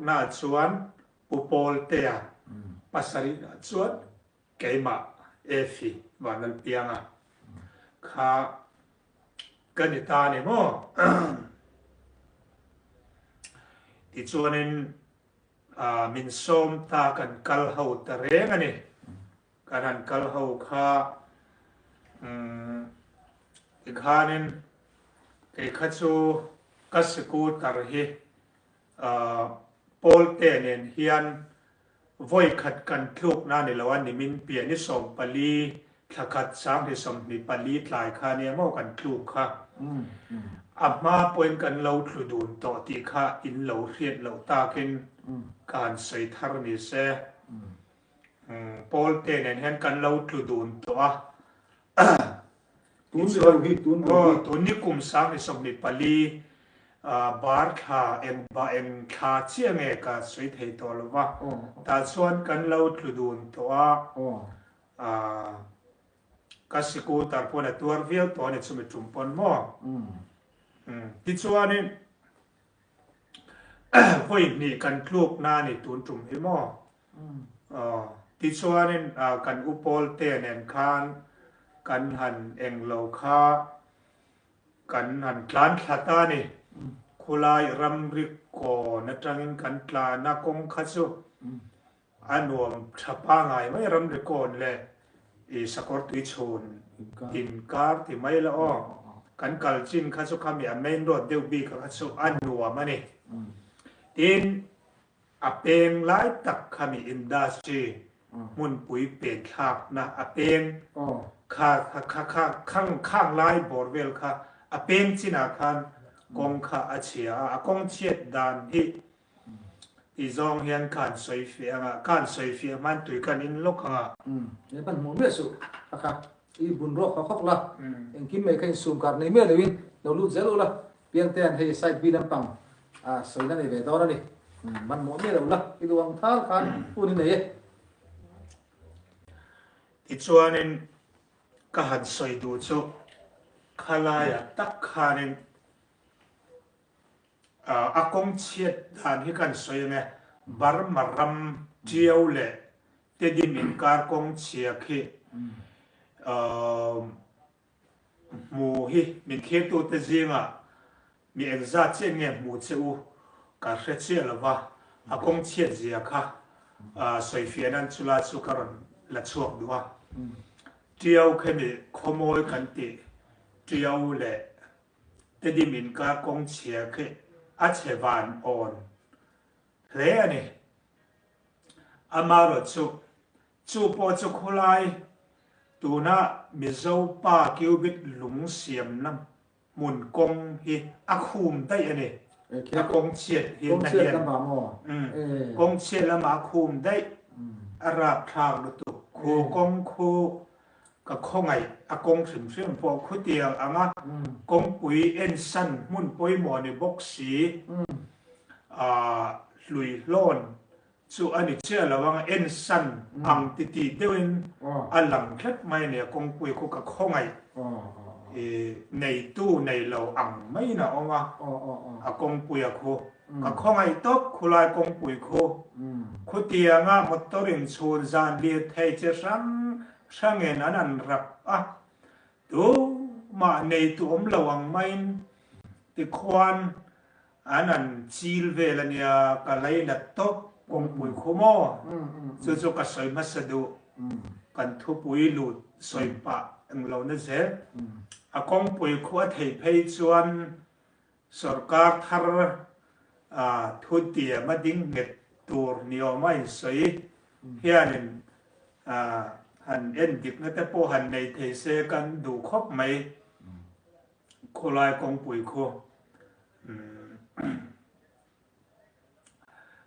Paruknaah chuan Pu Pawltea, pasarihnaah chuan keimah Efi Vanlalpianga kha ka ni ta a ni maw? Tichuanin min sawm ta kan kal ho ta reng a ni. Kan han kal ho kha tikhanin kei kha chu ka scooter hi Pawlte nen hian vawi khat kan tlukna a ni lo a, nimin pian i 14 thla khat 2024 tlai kha nia maw kan tluk kha. A hma pawhin kan lo tlu dun tawh tih kha in lo hriat loh takin ka han sawi thar ni se. Pawlte nen hian kan lo tlu dun tawh a. Tun ni lo hi, tun lo hi. Tun ni kum 2024 bar thla eng ba eng thla chiah nge ka sawi thei tawh lo va. Tah chuan kan lo tlu dun tawh a. Ka scooter pawn a tuar viau tawh a ni chumi tum pawn maw. Tichuanin Vawi hnih kan tlukna a ni tun tum hi maw? Aw, tichuanin kan u Pawlte nen khan kan han englo kha kan han tlan thla ta a ni. Khulai ramri kawn atangin kan tlan a, kawng kha chu A nuam tha pangai mai ramri kawn leh i sakawr tui chhun inkar ti mai la aw. Kan kal chin kha chu khami a main road deuh bik a kha chu a nuam a ni. Tin, a peng lai tak khami industry hmunpui pen thlakna a peng kha kha kha khang khang lai bawr vel kha a peng chinah khan kawng kha a chhia a, a kawng chhiat dan hi Ti zawng hian ka han sawi fiah ang a, ka han sawi fiah hman tui ka han in lawk ang a. Umm, he hman hmuh miah suh a kha, i bun ruak khawk khawk la, engkim mai kha insum kar nei miah loin lo lut zel ula, Piangtean hei side B lampang a sawina nei ve dawn a ni, hman hmuh miah lo la, i duh ang thal khan hun i nei e. Tichuanin ka han sawi duh chu khalaiah tak khanin A kawng chhiat dan hi kan sawi ang e, Burma ram Tiau leh Tedim inkar kawng chhia khi hmu hi min thirtute zingah mi engzat chiah nge hmu che u ka hre chiah lo va, a kawng chhiat zia kha sawifiah nan chulai chu ka rawn la chhuak duh a. Tiau khi mi khawmawi kan tih Tiau leh Tedim inkar kawng chhia khi a chhe van awn hle a ni. Amarawh chu, chu pawh chu khulai tuna Mizo pa cubic lung siamna hmun kawng hi a khum daih a ni. A kawng chhiat hi na hian kawng chhiat lamah a khum daih a rapthlak lutuk. Khu kawng khu Ka khawngaih a kawng hrim hrim pawh khutiang anga kawngpui ensan hmun pawimawh ni bawk si a hlui hlawn chu a ni chiah lo ang, ensan ang titih deuhin a lang tlat mai a ni a kawngpui khu ka khawngaih i neitu nei lo ang maiin a awm a, a kawngpuia khu ka khawngaih tawp khulai kawngpui khu khutianga motor in chhun zan lirthei chi hrang Hrangen an an rap a, tumah nei tu awm lo ang maiin tikhuan an an chil vel a nia, ka lainat tawp kawngpui khu maw? Chu chu ka sawi hmasa duh, kan thupui lut sawi pah englo na zel. A kawngpui khu a thei phei chuan Sorkar thar thutiam a ding nghet tur ni awm a insawi hianin han en dikna te pawh han nei thei se kan duh khawp mai khawlai kawngpui khu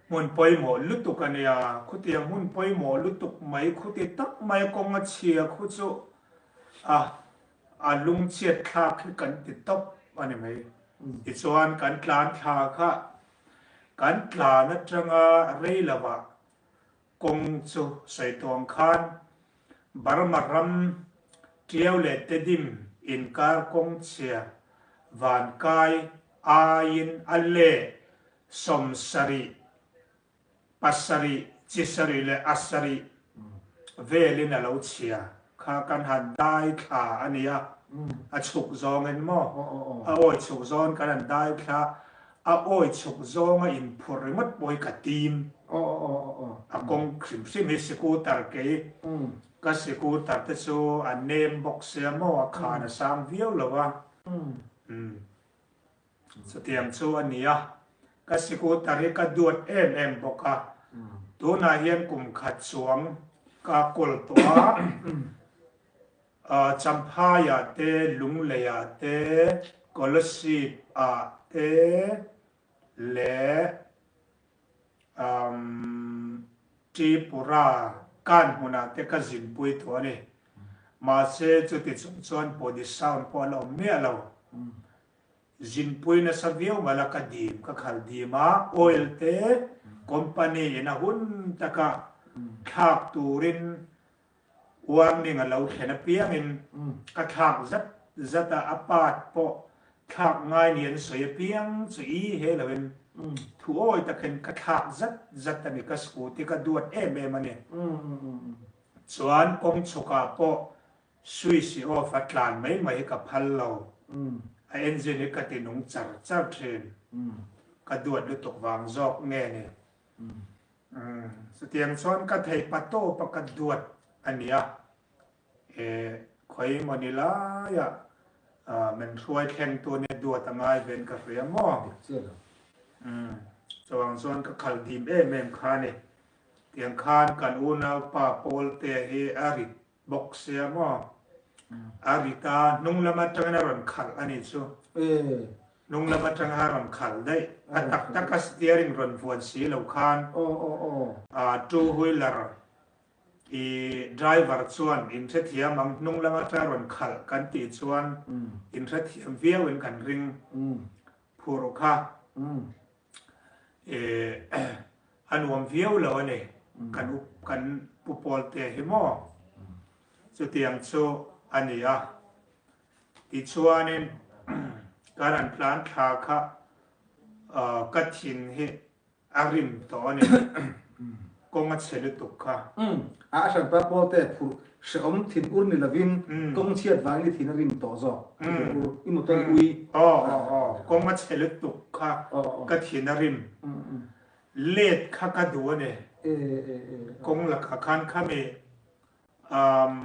hmun pawimawh lutuk a nia, khutiang hmun pawimawh lutuk mai khuti tak mai kawng a chhia khu chu a a lungchhiat thlak hi kan ti tawp a ni mai. Tichuan kan tlan thla kha kan tlan atanga rei lovah kawng chu sawi tawh ang khan Burma ram Tiau leh Tedim inkar kawng chhia Vankai aiin a leh 70. Pasarih, chi sarih leh a sarih velin a lo chhia kha kan han dai thla a nia, a chhuk zawngin maw? A awi chhuk zawn kan han dai thla, a awi chhuk zawnga inphurh ringawt pawh hi ka tim. A kawng hrim hrim hi scooter kei ka scooter te chu a nem bawk sia maw, a khan a sang viau lo a. Chutiang chu a ni a, ka scooter hi ka duat em em bawk a, tunah hian kum khat chuang ka kawl tawh a, Champhaiah te, Lungleiah te, Kolasib ah te leh Umm Tripura kan hmunah te ka zinpui tawh a ni. Mahse chuti chung chuan body sound pawh a la awm miah lo. Zinpui nasa viau mah la ka dim, ka khal dim a, oil te company in a hun taka thlak turin warning a lo thlen apiangin ka thlak zat zat a, a part pawh thlak ngai ni an sawi apiang chu i he loin thu awi takin ka thlak zat zat a ni, ka scooty ka duat em em a ni. Chuan kawng chhukah pawh Switch i off a tlan mai mai hi ka phal lo. A engine hi ka ti nung char char thin. Ka duat lutuk vang zawk nge ni. Chutiang chuan ka thei pa tawp a ka duat a nia. E khawi emaw ni laiah min hruai thleng tu nia duat a ngai ven ka hria maw. Chuvang chuan ka khal dim em em kha a ni. Tiang khan kan unaupa Pawlte hi a rit Bawk sia maw? A rit a, hnung lam atangin a rawn khalh a nih chu. Hnung lam atanga a rawn khalh daih. A tak taka steering rawn vuan si lo khan two wheeler i driver chuan inhrethiam ang hnung lam atanga rawn khalh kan tih chuan inhrethiam viau in kan ring phur kha. A nuam viau lo a ni kan up kan pu pawl te hi maw chutiang chu a ni a tichuanin kan an tlan thla kha ka thin hi a rim tawh a ni kawng a chhe lutuk kha. A hran pa pawl te phurh hrehawm thin ur ni lovin kawng chhiat vangin i thin a rim tawh zawk thin ur i motor i ui. Aw aw aw kawng a chhe lutuk kha ka thin a rim let kha ka duh a ni kawng lakah khan khami umm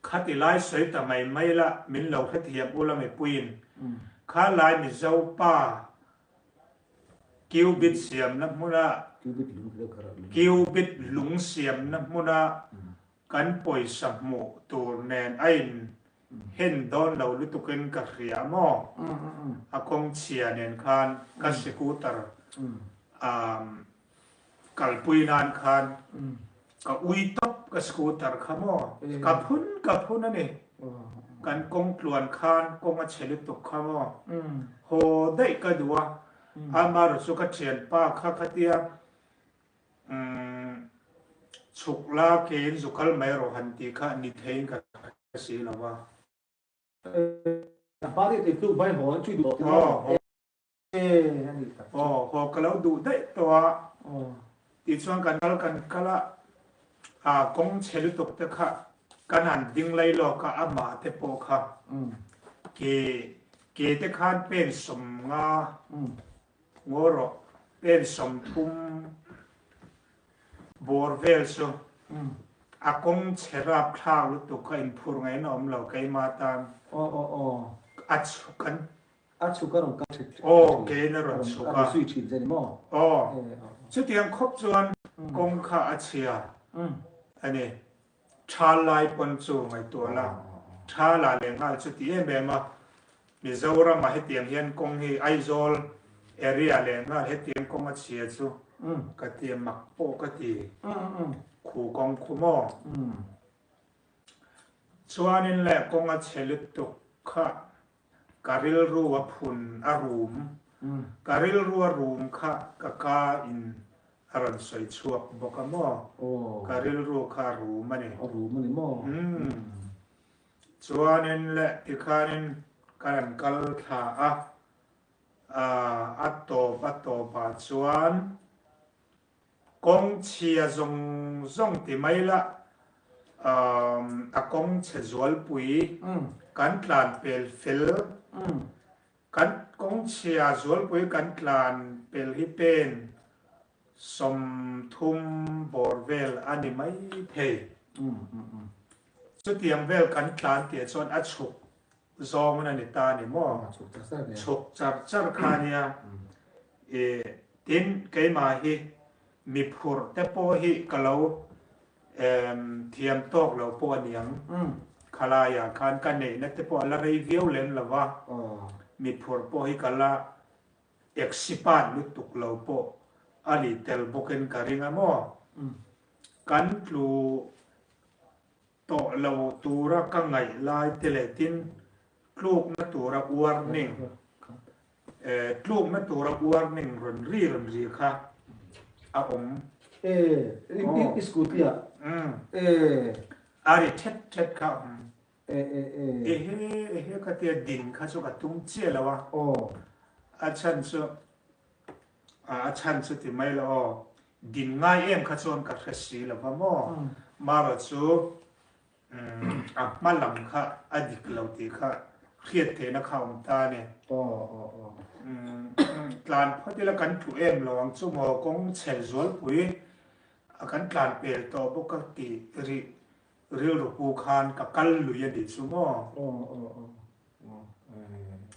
Khati lai sawi ta mai mai la, min lo hrethiam ula mipuiin. Kha lai Mizo pa Cubit siamna hmuna Cubit lung siamna hmuna kan pawisa hmuh tur nen a in hen dawn lo lutukin ka hria maw? A kawng chhia nen khan ka scooter Kalpui nan khan ka ui tawp ka scooter kha maw ka phun ka phun a ni. Kan kawng tluan khan kawng a chhe lutuk kha maw haw daih ka duh a, amaherawh chu ka thianpa kha khatia chhuk la keiin zu kal mai rawh han tih kha ni theiin ka hre si lo va. Aw haw ka lo duh daih tawh a, tichuan kan kal kan kal a, aa kawng chhe lutuk te kha kan han ding lai lawk a, amah te pawh kha ke ke te khan pen 50 ngaw rawh pen 30 bawr vel chu a kawng chhe rap thlak lutuk kha inphur ngaihna awm lo keimah tan a chhuk an A chhuk a rawn kal thin thin. Aw, kein a rawn chhuk a. A rawn zui thin che ni maw? Aw, chutiang khawp chuan kawng kha a chhia a ni. Tha lai pawn chu ngaihtuah la, tha la leh nghal chu ti em em a. Mizoramah hetiang hian kawng hi Aizawl area leh nghal hetiang kawng a chhia chu ka ti a, mak pawh ka ti. Khu kawng khu maw? Chuanin leh kawng a chhe lutuk kha Ka rilru a phun a rum. Ka rilru a rum kha ka ka in a rawn sawi chhuak bawk a maw? Ka rilru kha a rum a ni. A rum a ni maw? Umm. Chuanin leh tikhanin ka rawn kal thla a. A tawp a tawpah chuan kawng chhia zawng zawng ti mai la, a kawng chhe zualpui kan tlan pel fel, kan kawng chhia zualpui kan tlan pel hi pen 30 bawr vel a ni mai thei. Chutiang vel kan tlan tih chuan a chhuk zawngin a ni ta a ni maw? Chhuk char char kha a nia. I tin keimah hi mi phurh te pawh hi ka lo thiam tawk lo pawh a niang. Khalaiah khan ka neihna te pawh a la rei viau lem lo va, mi phurh pawh hi ka la Taxi-pan lutuk lo pawh a ni tel bawkin ka ring a maw? Kan tlu tawh lo tura ka ngaih lai te leh tin tlukna tura warning tlukna tura warning rawn ri rawn ri kha a awm. E, i scooty ah? A ri thet thet kha a awm. Ehe ehe ka tia din kha chu ka tum chiah lo a. A chhan chu a chhan chu ti mai lo aw. Din ngai em kha chuan ka hre si lo va maw. Marawh chu a hma lam kha a dik lo tih kha hriat theihna kha a awm ta a ni. Tlan phawt ila kan tlu em lo ang chu maw kawng chhe zualpui a kan tlan pel tawh bawk a tih rih Rilru pu khan ka kal lui a nih chu maw?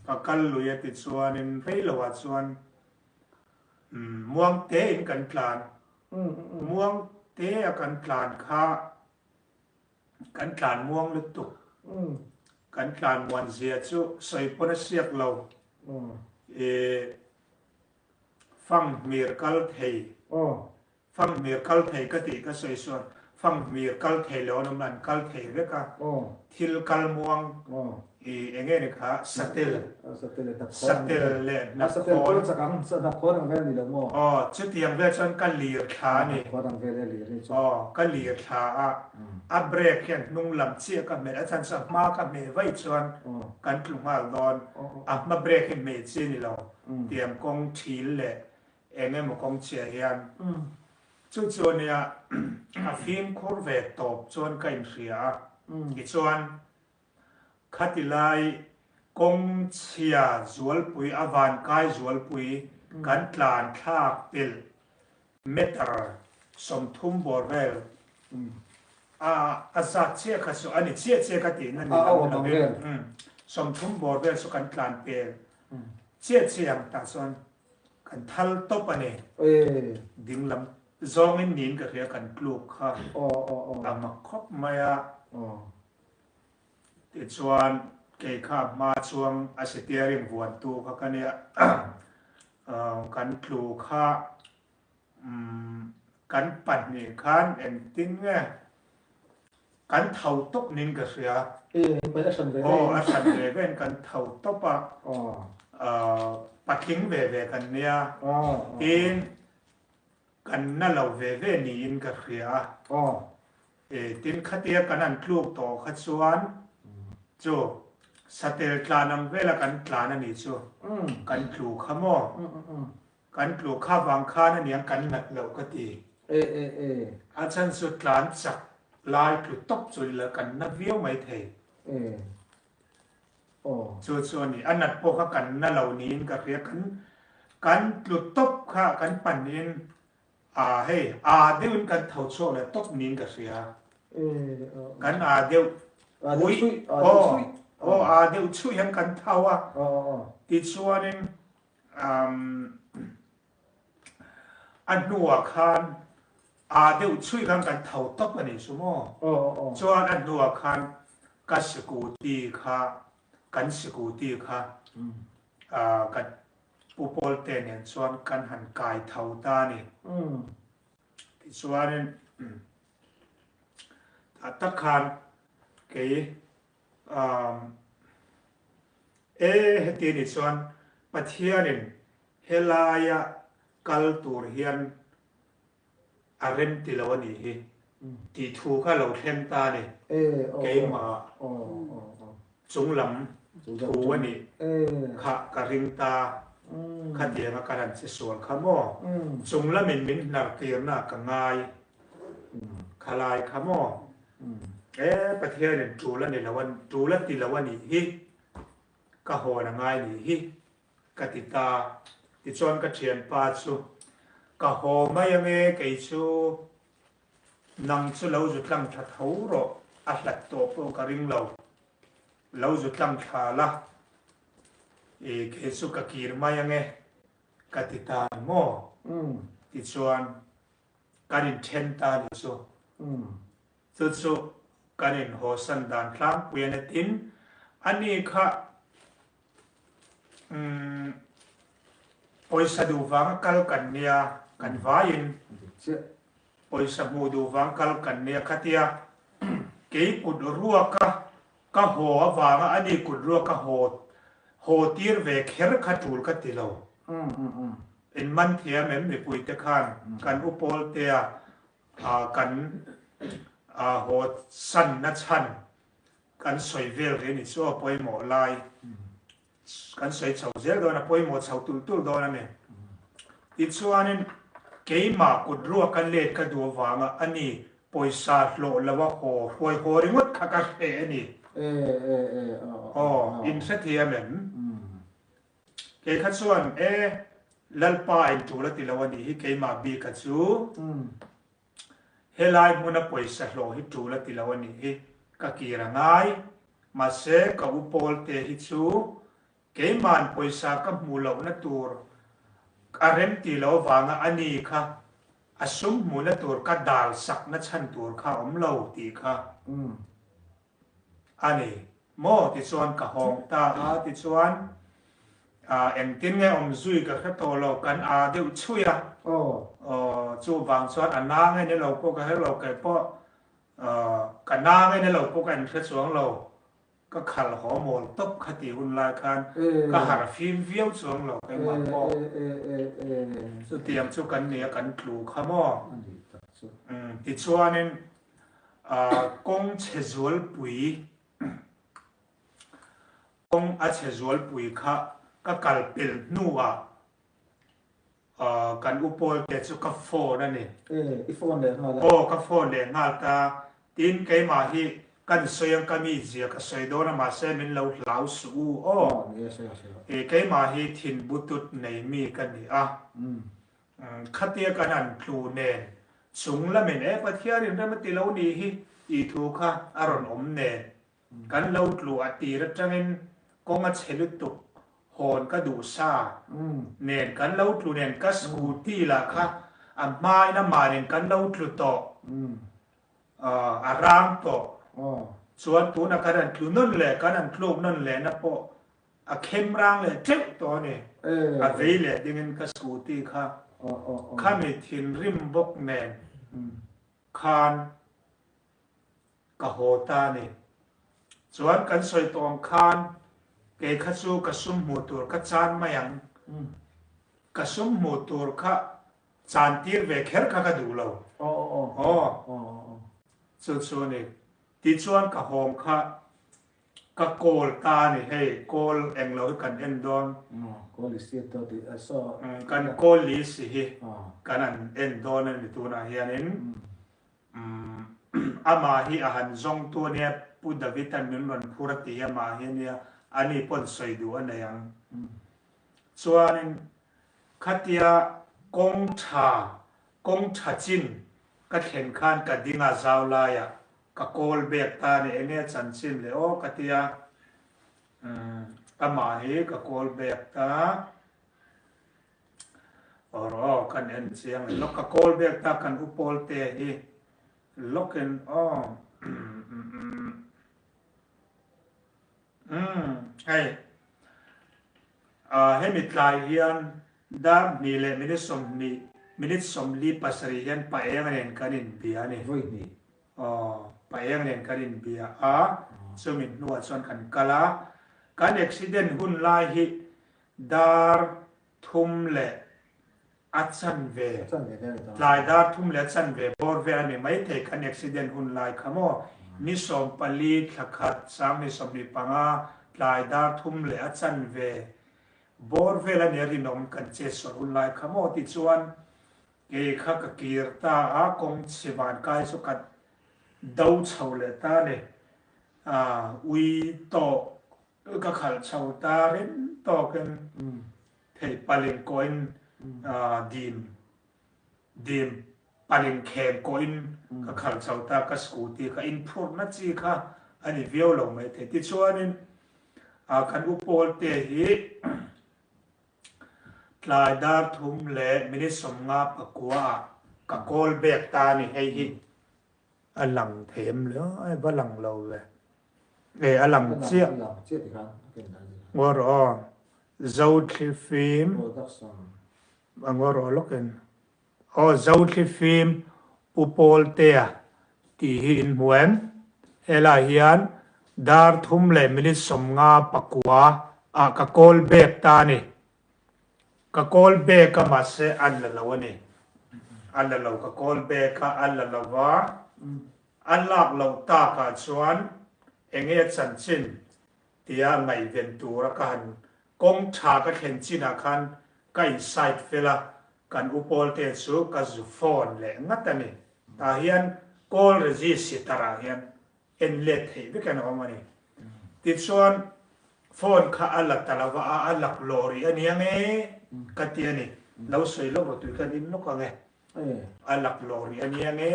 Ka kal lui a ti chuanin rei loah chuan muang tein kan tlan. Muang tea kan tlan kha kan tlan muang lutuk. Kan tlan muan zia chu sawi pawn a siak lo. Fanghmir kal thei. Fanghmir kal thei ka tih ka sawi sawn fanghmir kal thei lo an awm an kal thei vek a, thil kal muang i eng nge ni kha satel satel leh hnapkhawn aw chutiang vel chuan ka lir thla a ni aw ka lir thla a a brake hian hnung lam chiah ka hmet a chhan chu a hma ka hmeh vaih chuan kan tlu nghal dawn a hma brake hi hmeh chi a ni lo tiang kawng thil leh Eng emaw kawng chhia hian chu chu ania a fimkhur ve tawp chuan ka inhria a, tichuan khati lai kawng chhia zualpui a vankai zualpui kan tlan thlak pelh meter 30 bawr vel a a zat chiah kha chu a ni chiah chiah ka tihna ni lo lovin 30 bawr vel chu kan tlan pel chiah chiah ang tah chuan Kan thal tawp a ni. Dinglam zawngin niin ka hria kan tluk kha a mak khawp mai a. Tichuan kei kha a hma chuang a steering vuantu kha ka nia. Kan tlu kha kan pahnih khan engtin nge Kan tho tawp niin ka hria. Aw, a hran ve ve in kan tho tawp a. Patling ve ve kan nia. Tin, kan na lo ve ve niin ka hria a. Tin, khatia kan han tluk tawh kha chuan chu satel tlan ang vela kan tlan a nih chu. Kan tlu kha maw? Kan tlu kha vang khan aniang kan nat loh ka ti. A chhan chu tlan chak lai tlu tawp chu ila kan na viau mai thei. Chu chu a ni. A nat pawh kha kan na lo niin ka hria. Kan kan tlu tawp kha kan panin a hei a deuhin kan tho chhuak leh tawp niin ka hria. Kan a deuh ui aw aw a deuh chhuih hian kan tho a. Tichuanin Um, a hnuah khan a deuh chhuih khan kan tho tawp a ni chu maw? Chuan a hnuah khan ka sikuti kha, kan sikuti kha ka pu Pawlte nen chuan kan han kai tho ta a ni. Tichuanin tah tak khan kei Um, e, heti anih chuan Pathianin helaia kal tur hian a rem ti lo a nih hi tih thu kha lo thleng ta a ni. Keimah chunglam thu a nih kha ka ring ta. Khatianga kan han che sual kha maw? Chung lamin min hnar tirna ka ngai khalai kha maw? E Pathianin tul a ni lo a, tul a ti lo a nih hi, ka hawn a ngai nih hi ka ti ta. Tichuan ka thianpa chu ka haw mai ange kei chu nang chu lo zu tlang thla tho rawh, a hlat tawh pawh ka ring lo, lo zu tlang thla la. I kei chu ka kir mai ange ka ti ta ni maw? Tichuan kan inthen ta ni chu. Chu chu kan inhawsan dan tlangpui a ni tin, ani kha umm pawisa duh vanga kal kan nia kan vaiin pawisa hmuh duh vang kal kan nia khatia kei kut ruaka Ka haw avanga a ni kut ruak ka haw haw tir ve kher kha tul ka ti lo. In man thiam em mipui te khan kan u Pawltea kan haw san na chhan kan sawi vel rih a ni chu a pawimawh lai. Kan sawi chho zel dawn a, pawimawh chho tulh tulh dawn a ni. Tichuanin keimah kut ruaka let ka duh avanga a ni pawisa hlawh lo a haw hruai haw ringawt kha ka hreh a ni. Aw, in hrethiam em? Kei kha chuan e, Lalpa in tul a ti lo a nih hi keimah bika chu. Helai hmuna pawisa hlawh hi tul a ti lo a nih hi, ka kir a ngai. Mahse, ka u Pawlte hi chu keima'n pawisa ka hmuh lohna tur a rem ti lo avanga a ni kha a sum hmuhna tur ka dal sakna chhan tur kha a awm lo tih kha A ni maw? Tichuan ka hawng ta a, tichuan engtin nge awm zui ka hre tawh lo, kan a deuh chhui a, aw chuvang chuan a na nge ni lo pawh ka hre lo, kei pawh ka na nge ni lo pawh ka inhre chuang lo, ka khal haw mawl tawp kha tih hun lai khan ka harh fim viau chuang lo keimah pawh, chutiang chu kan ni a, kan tlu kha maw? Tichuanin Kawng chhe zualpui Kawng a chhe zualpui kha ka kal pel hnuah kan u Pawlte chu ka phone a ni. I phone leh nghal a? Aw, ka phone leh nghal ta. Tin, keimah hi kan sawi ang ka mi zia ka sawi dawn a, mahse min lo hlau suh u aw. Keimah hi thin butut nei mi ka ni a. Khatia kan han tlu nen chung lamin e Pathian in rem a ti lo nih hi tih thu kha a rawn awm nen kan lo tlu a tir atangin kawng a chhe lutuk hawn ka duh sa nen kan lo tlu nen ka scooty lah kha a hmain amah nen kan lo tlu tawh a rang tawh chuan tunah kan han tlu nawn leh kan han tluk nawn lehna pawh A khem rang leh teuh tawh a ni. A vei leh dingin ka scooty kha khami thinrim bawk nen khan ka haw ta a ni. Chuan kan sawi tawh ang khan kei kha chu ka sum hmuh tur ka chan mai ang. Ka sum hmuh tur kha chan tir ve kher kha ka duh lo. Aw. Chu chu a ni. Tichuan ka hawng kha Ka call ta a ni hei, call eng lo hi kan en dawn. Call i si tawh tih a saw. Kan call li si hi kan an en dawn a ni tunah hianin amah hi a han zawngtu a nia Pu David-a'n min rawn phur a ti hi amah hi a nia, ani pawn sawi duh a nei ang. Chuanin khatia kawng tha, kawng tha chin ka thlen khan ka ding a zau laiah Ka call back ta ni enge chanchin le aw ka tia umm amah hi ka call back ta awr aw kan en chiang le lawk ka call back ta kan u pawl te hi lawk in aw umm umm hei hemi tlai hian dar hnih leh minute 20 minute 47 hian pa eng nen kan inbia a ni. Vawi hnih. Aw, Paeng nen kan inbia a, chumi hnuah chuan kan kal a. Kan accident hun lai hi dar thum leh a chanve, tlai dar thum leh a chanve bawr vel a ni maithei kan accident hun lai kha maw? Ni 14 thla khat 2025 tlai dar thum leh a chanve. Bawr vel a nia rinawm kan che sawl hun lai kha maw tichuan kei kha ka kir ta a, kawng chhe van kai chu ka do chho leh ta a ni. Ui tawk ka khalh chho ta rem tawkin thei palin kawhin dim dim palin khem kawhin ka khalh chho ta, ka scooty kha inphurhna chi kha a ni viau lo mai thei. Tichuanin kan u Pawlte hi tlai dar thum leh minute 54 ah ka call back ta a ni hei hi. A lang thei em le aw, va lang lo ve. E a lang chiah. Ngaw rawh aw. Zothlifim. A ngaw rawh lawkin. Aw Zothlifim Pu Pawltea tih hi in hmu em? Helai hian dar thum leh minute 59 ah ka call back ta a ni. Ka call back a mahse a la lo a ni. A la lo ka call back a, a la lo va. A lak loh takah chuan enge a chanchin tia ngaihven tura ka han kawng tha ka thlen chinah khan ka in side fel a, kan u Pawlte chu ka zu phone leh ngat a ni. Tah hian call register ah hian en let theih vek an awm a ni. Tichuan phone kha a la ta lova a, a lak lawh rih a nia nge ka ti a ni. Lo sawi lawk rawh tui kan in lawk ang e. A lak lawh rih a nia nge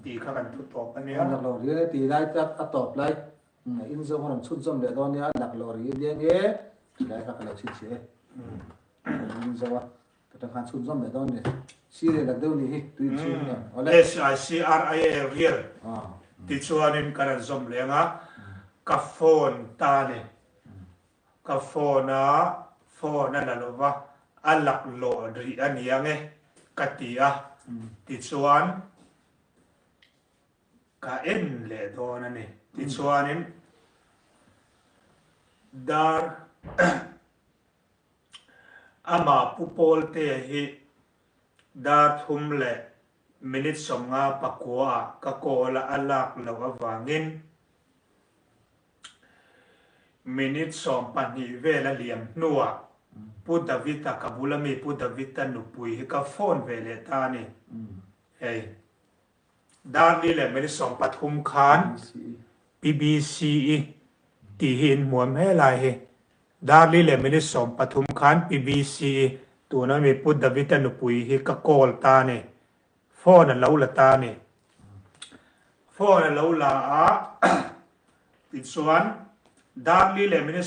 tih kha kan thu tawp a nia. A lak lawh rih a nia tih lai tak a tawp lai in zawng a rawn chhut zawm leh dawn nia, a lak lawh rih a nia nge tih lai kha ka lo chhinchhiah e. In zo a. Ka tang khan chhun zawm leh dawn ni. Si leh lak deuh nih hi tui inchhung nen. Awle. SICRIA real tichuanin ka rawn zawm leng a, ka phone ta ni. Ka phone a, phone a la lo va, a laklawh rih a ni ang e ka ti a, tichuan ka en leh dawn a ni. Tichuanin dar Amah Pu Pawltea hi dar thum leh minute 59 ah ka call a a lak loh avangin minute 12 vel a liam hnuah Pu David-a ka bula mi Pu David-a nupui hi ka phone ve leh ta a ni. Hei. Dar li leh minute 13 khan PBCE tih hi in hmuam he lai hi. Dar li leh minute 13 khan PBCE tuna mi Pu David-a nupui hi ka call ta a ni. Phone a lo la ta a ni. Phone a lo la a, tichuan dar li leh minute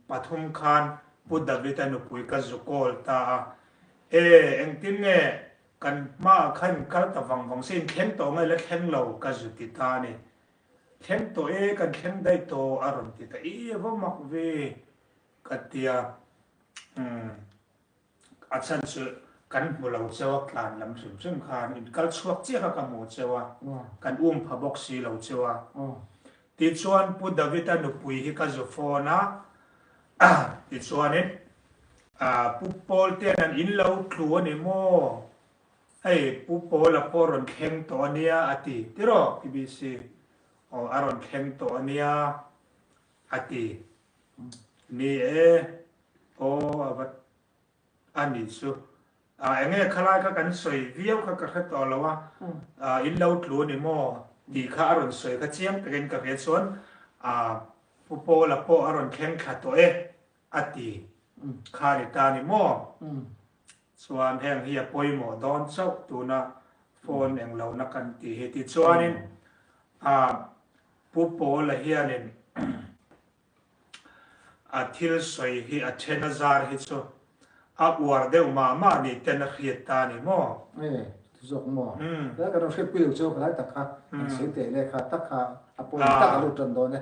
13 khan Pu David-a nupui ka zu call ta a. E, engtin nge Kan hmaah khan in kal ta vang vang se, in thleng tawh nge la thleng lo ka zu ti ta a ni. Thleng tawh e, kan thleng daih tawh a rawn ti ta, i va mak ve ka ti a. Umm a chhan chu kan hmu lo cheu a, tlan lam hrim hrim khan in kal chhuak chiah kha ka hmu cheu a, kan um pha bawk si lo cheu a. Tichuan Pu David-a nupui hi ka zu phone a, tichuanin Pu Paul te an in lo tlu a ni maw? Hei Pu Paul-a pawh rawn thleng tawh a nia a ti tiraw PBC? Aw a rawn thleng tawh a nia a ti. Ni e, aw a va A nih chu. A enge khalai kha kan sawi viau kha ka hre tawh lo a, in lo tlu a ni maw tih kha a rawn sawi kha chiang takin ka hria chuan Pu Paula pawh a rawn thleng thla tawh e a ti kha a ni ta a ni maw? Chuan heng hi a pawimawh dawn chauh tuna phone englohna kan tih hi tichuanin Pu Paula hianin A thil sawi hi a then a zar hi chu a uar deuh mah mah ni ten a hriat ta a ni maw? E, chu zawk maw? Helai kan rawn hriatpui lo chu helai tak kha kan sawi teh leh kha tak kha a pawimawh tak a lut tan dawn e.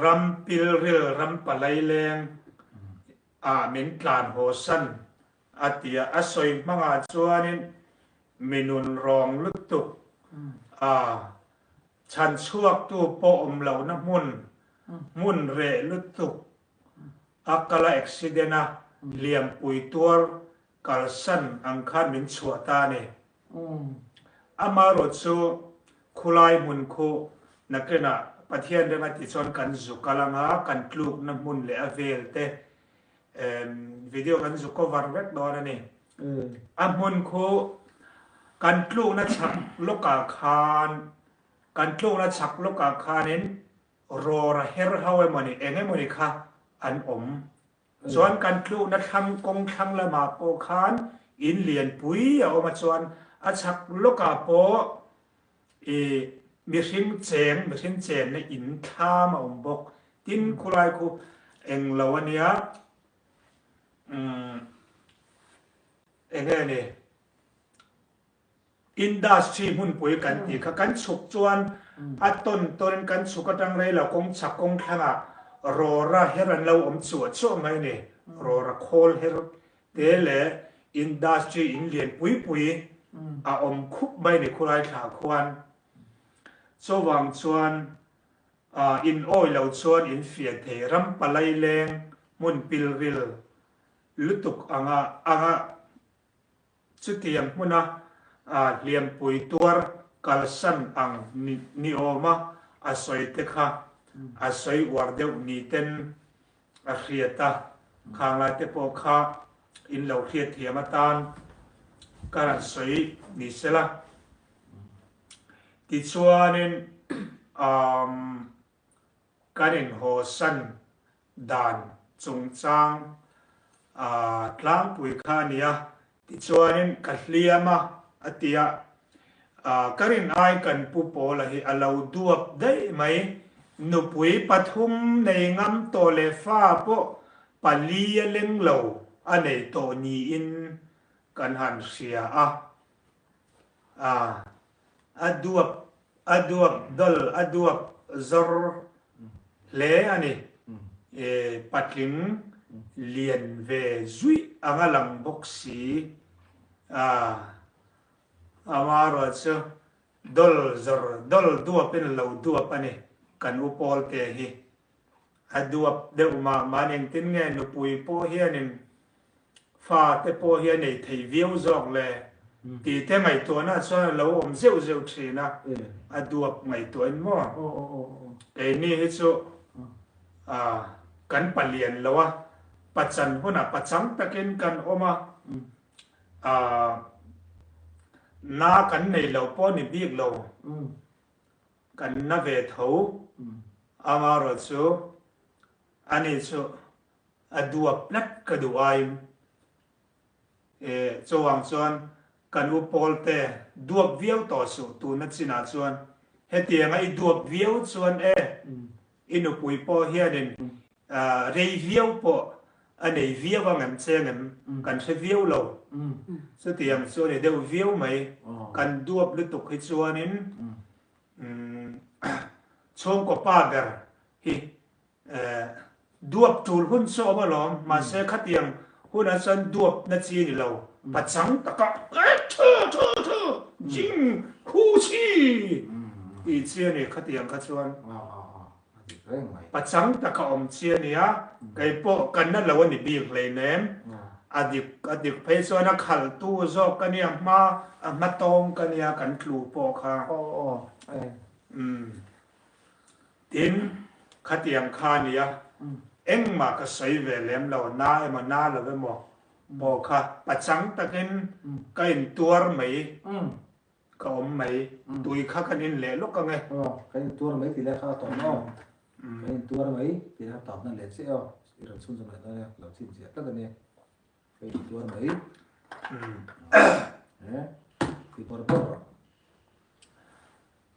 Ram pilril ram palai leng ah min tlan haw san a ti a, a sawi hmangah chuanin mi nun rawng lutuk a Chhan chhuaktu pawh awm lohna hmun, hmun reh lutuk a kal a accident a liampui tuar kalsan ang khan min chhuah ta a ni. Amaherawh chu khulai hmun khu nakinah Pathian rem a tih chuan kan zu kal anga kan tlukna hmun leh a vel te. Video kan zu cover vek dawn a ni. A hmun khu kan tlukna chhak lawkah khan kan tlukna chhak lawkah khanin rawra her ho emawni eng emawni kha an awm. Chuan kan tlukna thlang kawng thlang lamah pawh khan in lianpui a awm a chuan a chhak lawkah pawh I mihring cheng, mihring chenna in thlam a awm bawk. Tin, khulai khu eng lo a nia, umm eng nge ni, industry hmunpui kan tih kha kan chhuk chuan a tawn tawnin kan chhuk atang rei lo kawng chhak kawng thlangah rawra her an lo awm chuah chuah mai a ni. Rawra khawl her Te leh industry in lian pui pui a awm khup mai ni khulai thla khuan. Chuvang chuan in awi lo chuan in fian thei ram palai leng hmun pilril lutuk anga anga chutiang hmuna hliampui tuar kalsan ang ni awma a sawi te kha a sawi uar deuh ni ten A hriat a, khanglai te pawh kha in lo hriat thiam atan ka rawn sawi ni sela. Tichuanin umm kan inhawsan dan chungchang tlangpui kha a ni a, Tichuanin ka hliam a, a ti a. Ka rin ai kan pu Pawla hi a lo duap daih mai. Nupui pathum nei ngam tawh leh fa pawh pali a leng lo a nei tawh niin kan han hria a. A duap A duap dal, a duap zawr hle a ni. E, patling lian ve zuih anga lang bawk si. A, amaherawh chu dawl zawr, dawl duapin a lo duap a ni, kan u Pawlte hi. A duap deuh mah mah a ni. Engtin nge nupui pawh hianin Fa te pawh hi a nei thei viau zawk le tih te ngaihtuahna chuan a lo awm zeuh zeuh thin a, a duap ngaihtuahin maw? Keini hi chu kan palian lo a, pachan hunah pachang takin kan awm a, na kan nei lo pawh ni bik lo, kan na ve tho, amaherawh chu ani chu A duap tlat ka duh aiin e chuvang chuan kan u Pawlte duap viau tawh suh tuna chinah chuan hetianga i duap viau chuan e i nupui pawh hianin rei viau pawh a nei viau ang em cheng em kan hre viau lo chutiang chu a ni deuh viau mai kan duap lutuk hi chuanin chhungkaw pa ber hi Duap tul hun chu awm alawm, mahse khatiang hunah chuan duap na chi a ni lo. Pachang taka thu thu thu jing khu chi tih chi a ni khatiang kha chuan. Pachang taka awm chi a nia, kei pawh ka na lo a ni bik hleinem. A dik a dik phei chuan a khalhtu zawk ka nia hma a hma tawng ka nia kan tlu pawh kha. Tin, khatiang kha a nia, engmah ka sawi ve lem lo, na emaw na lo emaw pawh kha pachang takin ka intuar mai, ka awm mai, tui kha kan in leh lawk ang e. Aw, kan intuar mai tih leh kha a tawp na aw, kan intuar mai tih leh kha a tawp na leh chiah aw, i rawn chhunzawm leh dawn e, ka lo chhin chiah tlat a nia, ka intuar mai, e, ti bawrh bawrh rawh.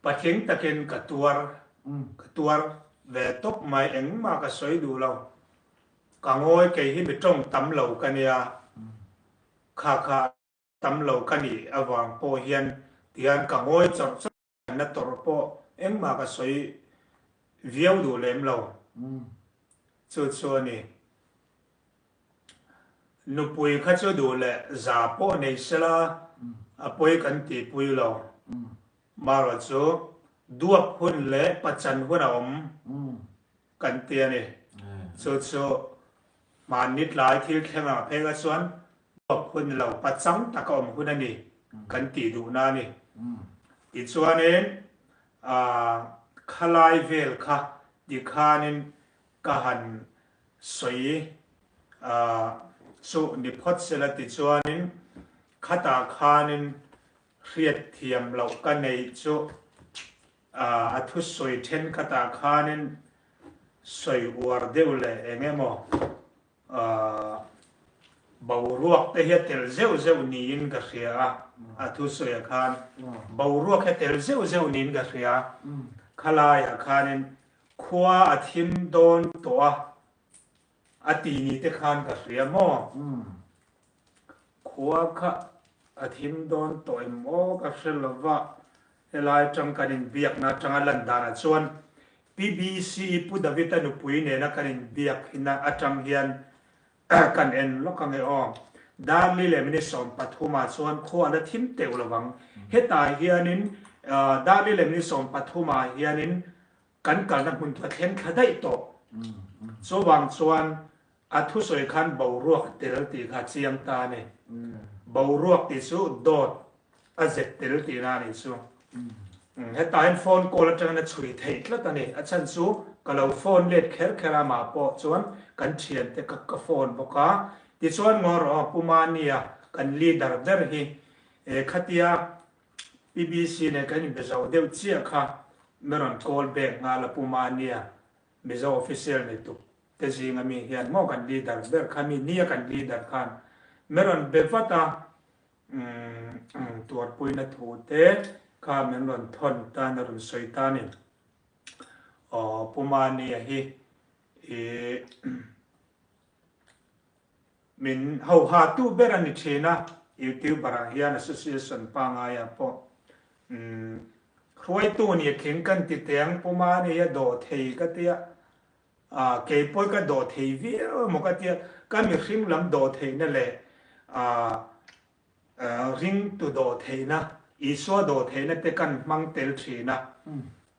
Patling takin ka tuar, ka tuar ve tawp mai, engmah ka sawi duh lo. Ka ngawi kei hi mi tawng tam lo ka nia, kha kha tam lo ka nih avang pawh hian tihian ka ngawi chawrh chawrh na tawrh pawh engmah ka sawi viau duh lem lo. Chu chu a ni. Nupui kha chu duh leh za pawh nei sela a pawi kan tihpui lo. Marawh chu duap hun leh pachan hun a awm kan ti a ni. Chu chu hmanni tlai thil thleng ang phei kha chuan duap hun ni lo, pachang taka awm hun a ni kan tih duhna a ni. Tichuanin khalai vel kha tikhanin ka han sawi. Chu ni phawt sela tichuanin khatah khanin hriatthiam loh ka neih chu a thusawi thenkhatah khanin sawi uar deuh leh eng emaw boruak te hi a tel zeuh zeuh niin ka hria a, a thusawiah khan boruak hi a tel zeuh zeuh niin ka hria a, khalaiah khanin khua a thim dawn tawh a, A ti ni te khan ka hria maw? Khua kha a thim dawn tawh em aw ka hre lo va, helai atang kan inbiakna atanga lan danah chuan PBC Pu David-a nupui nena kan inbiak hina atang hian kan en lawk ange aw. Darli leh minute 13 ah chuan khua a la thim teuh lo vang. Hetah hianin Darli leh minute 13 ah hianin Kan kalna hmun chu a thleng thla daih tawh. Chuvang chuan a thusawi khan boruak a tel tih kha a chiang ta a ni. Boruak tih chu dawt a zet tel tihna a nih chu. Hetah hian phone call atangin a chhui theih tlat a ni. A chhan chu ka lo phone let kher kher a, amah pawh chuan kan thiante ka ka phone bawk a. Tichuan ngaw rawh aw, Pu Mania kan leader ber hi khatia PBC nen kan inbe zo deuh chiah kha mi rawn call back nghal a Pu Mania, Mizo official ni tuk te zinga mi hian maw kan leader ber kha mi nia kan leader khan mi rawn be vat a, umm tuarpuina thu te kha min rawn thawn tan a rawn sawi ta a ni. Aw Pu Mania hi ih. Min hoha tu ber a ni thin a, YouTuber ah hian association pangai ah pawh umm hruaitu nih tling kan ti teh ang puma a nia dawh thei ka tia ah keipawh ka dawh thei viau emaw ka tia ka mihring lam dawh theihna leh ah ringtu dawh theihna Isua dawh theihna te kan hmang tel thin a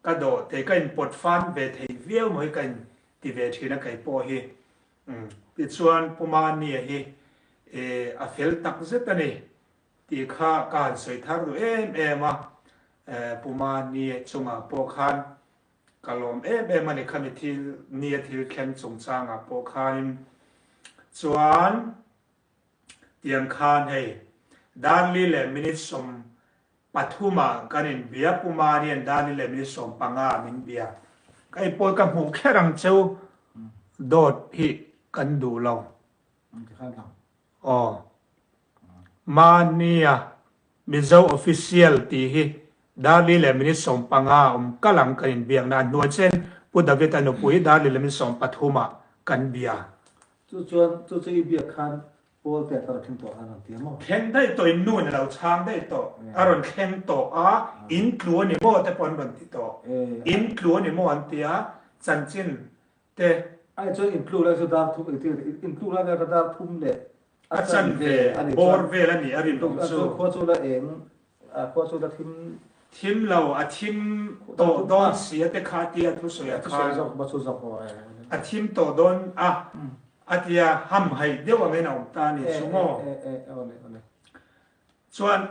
ka dawh thei ka inpawt fan ve thei viau maw hi ka in ti ve thin a keipawh hi. Tichuan Pu Mania hi a fel tak zet a ni tih kha ka han sawi thar duh em em a, Pu Mania chungah pawh khan ka lawm em em a ni khami thil nia thil thleng chungchangah pawh khanin chuan tiang khan hei Darli leh minute 13 ah kan in bia, Pu Marian Dani leh minute 15 ah min bia. Ka i pawi ka hmuh kher ang cheu, dawt hi kan duh lo. Aw. Mania Mizo Official tih hi Darli leh minute 15 awm kal ang kan in biakna a hnuai chen Pu David a nupui Darli leh minute 13 ah kan bia. Chu chuan chu chu i biak khan Paul te a thleng tawh a rawn ti a maw? Thleng daih tawh in nu in a lo chhang daih tawh, a rawn thleng tawh a, in tlu a ni maw te pawh an rawn ti tawh, in tlu a ni maw an ti a, chanchin te. Ai chuan in tlu lai chu dar thum engtin nge in tlu lai vel kha dar thum leh a chanve bawr vel a nih a rinawm chu. Khua chu la eng Khua chu la thim. Thim lo, a thim tawh dawn si a te kha a tia thusawi a khan. A thim tawh dawn a, a tia hamhaih deuh angin a awm ta a ni chu maw? Chuan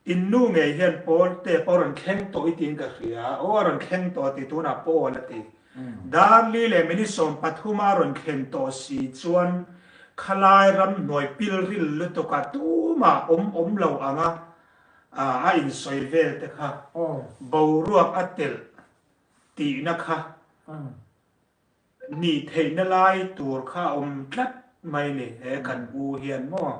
in nu ngei hian Paul te pawh a rawn thleng tawh i tiin ka hria, aw a rawn thleng tawh a ti tunah Paul a ti. Darli leh minute 13 a rawn thlen tawh si chuan khalai ramhnuai pilril lutukah tumah awm awm lo anga a insawi vel te kha boruak a telh tihna kha nih theihna lai tur kha a awm tlat mai ni he kan u hian maw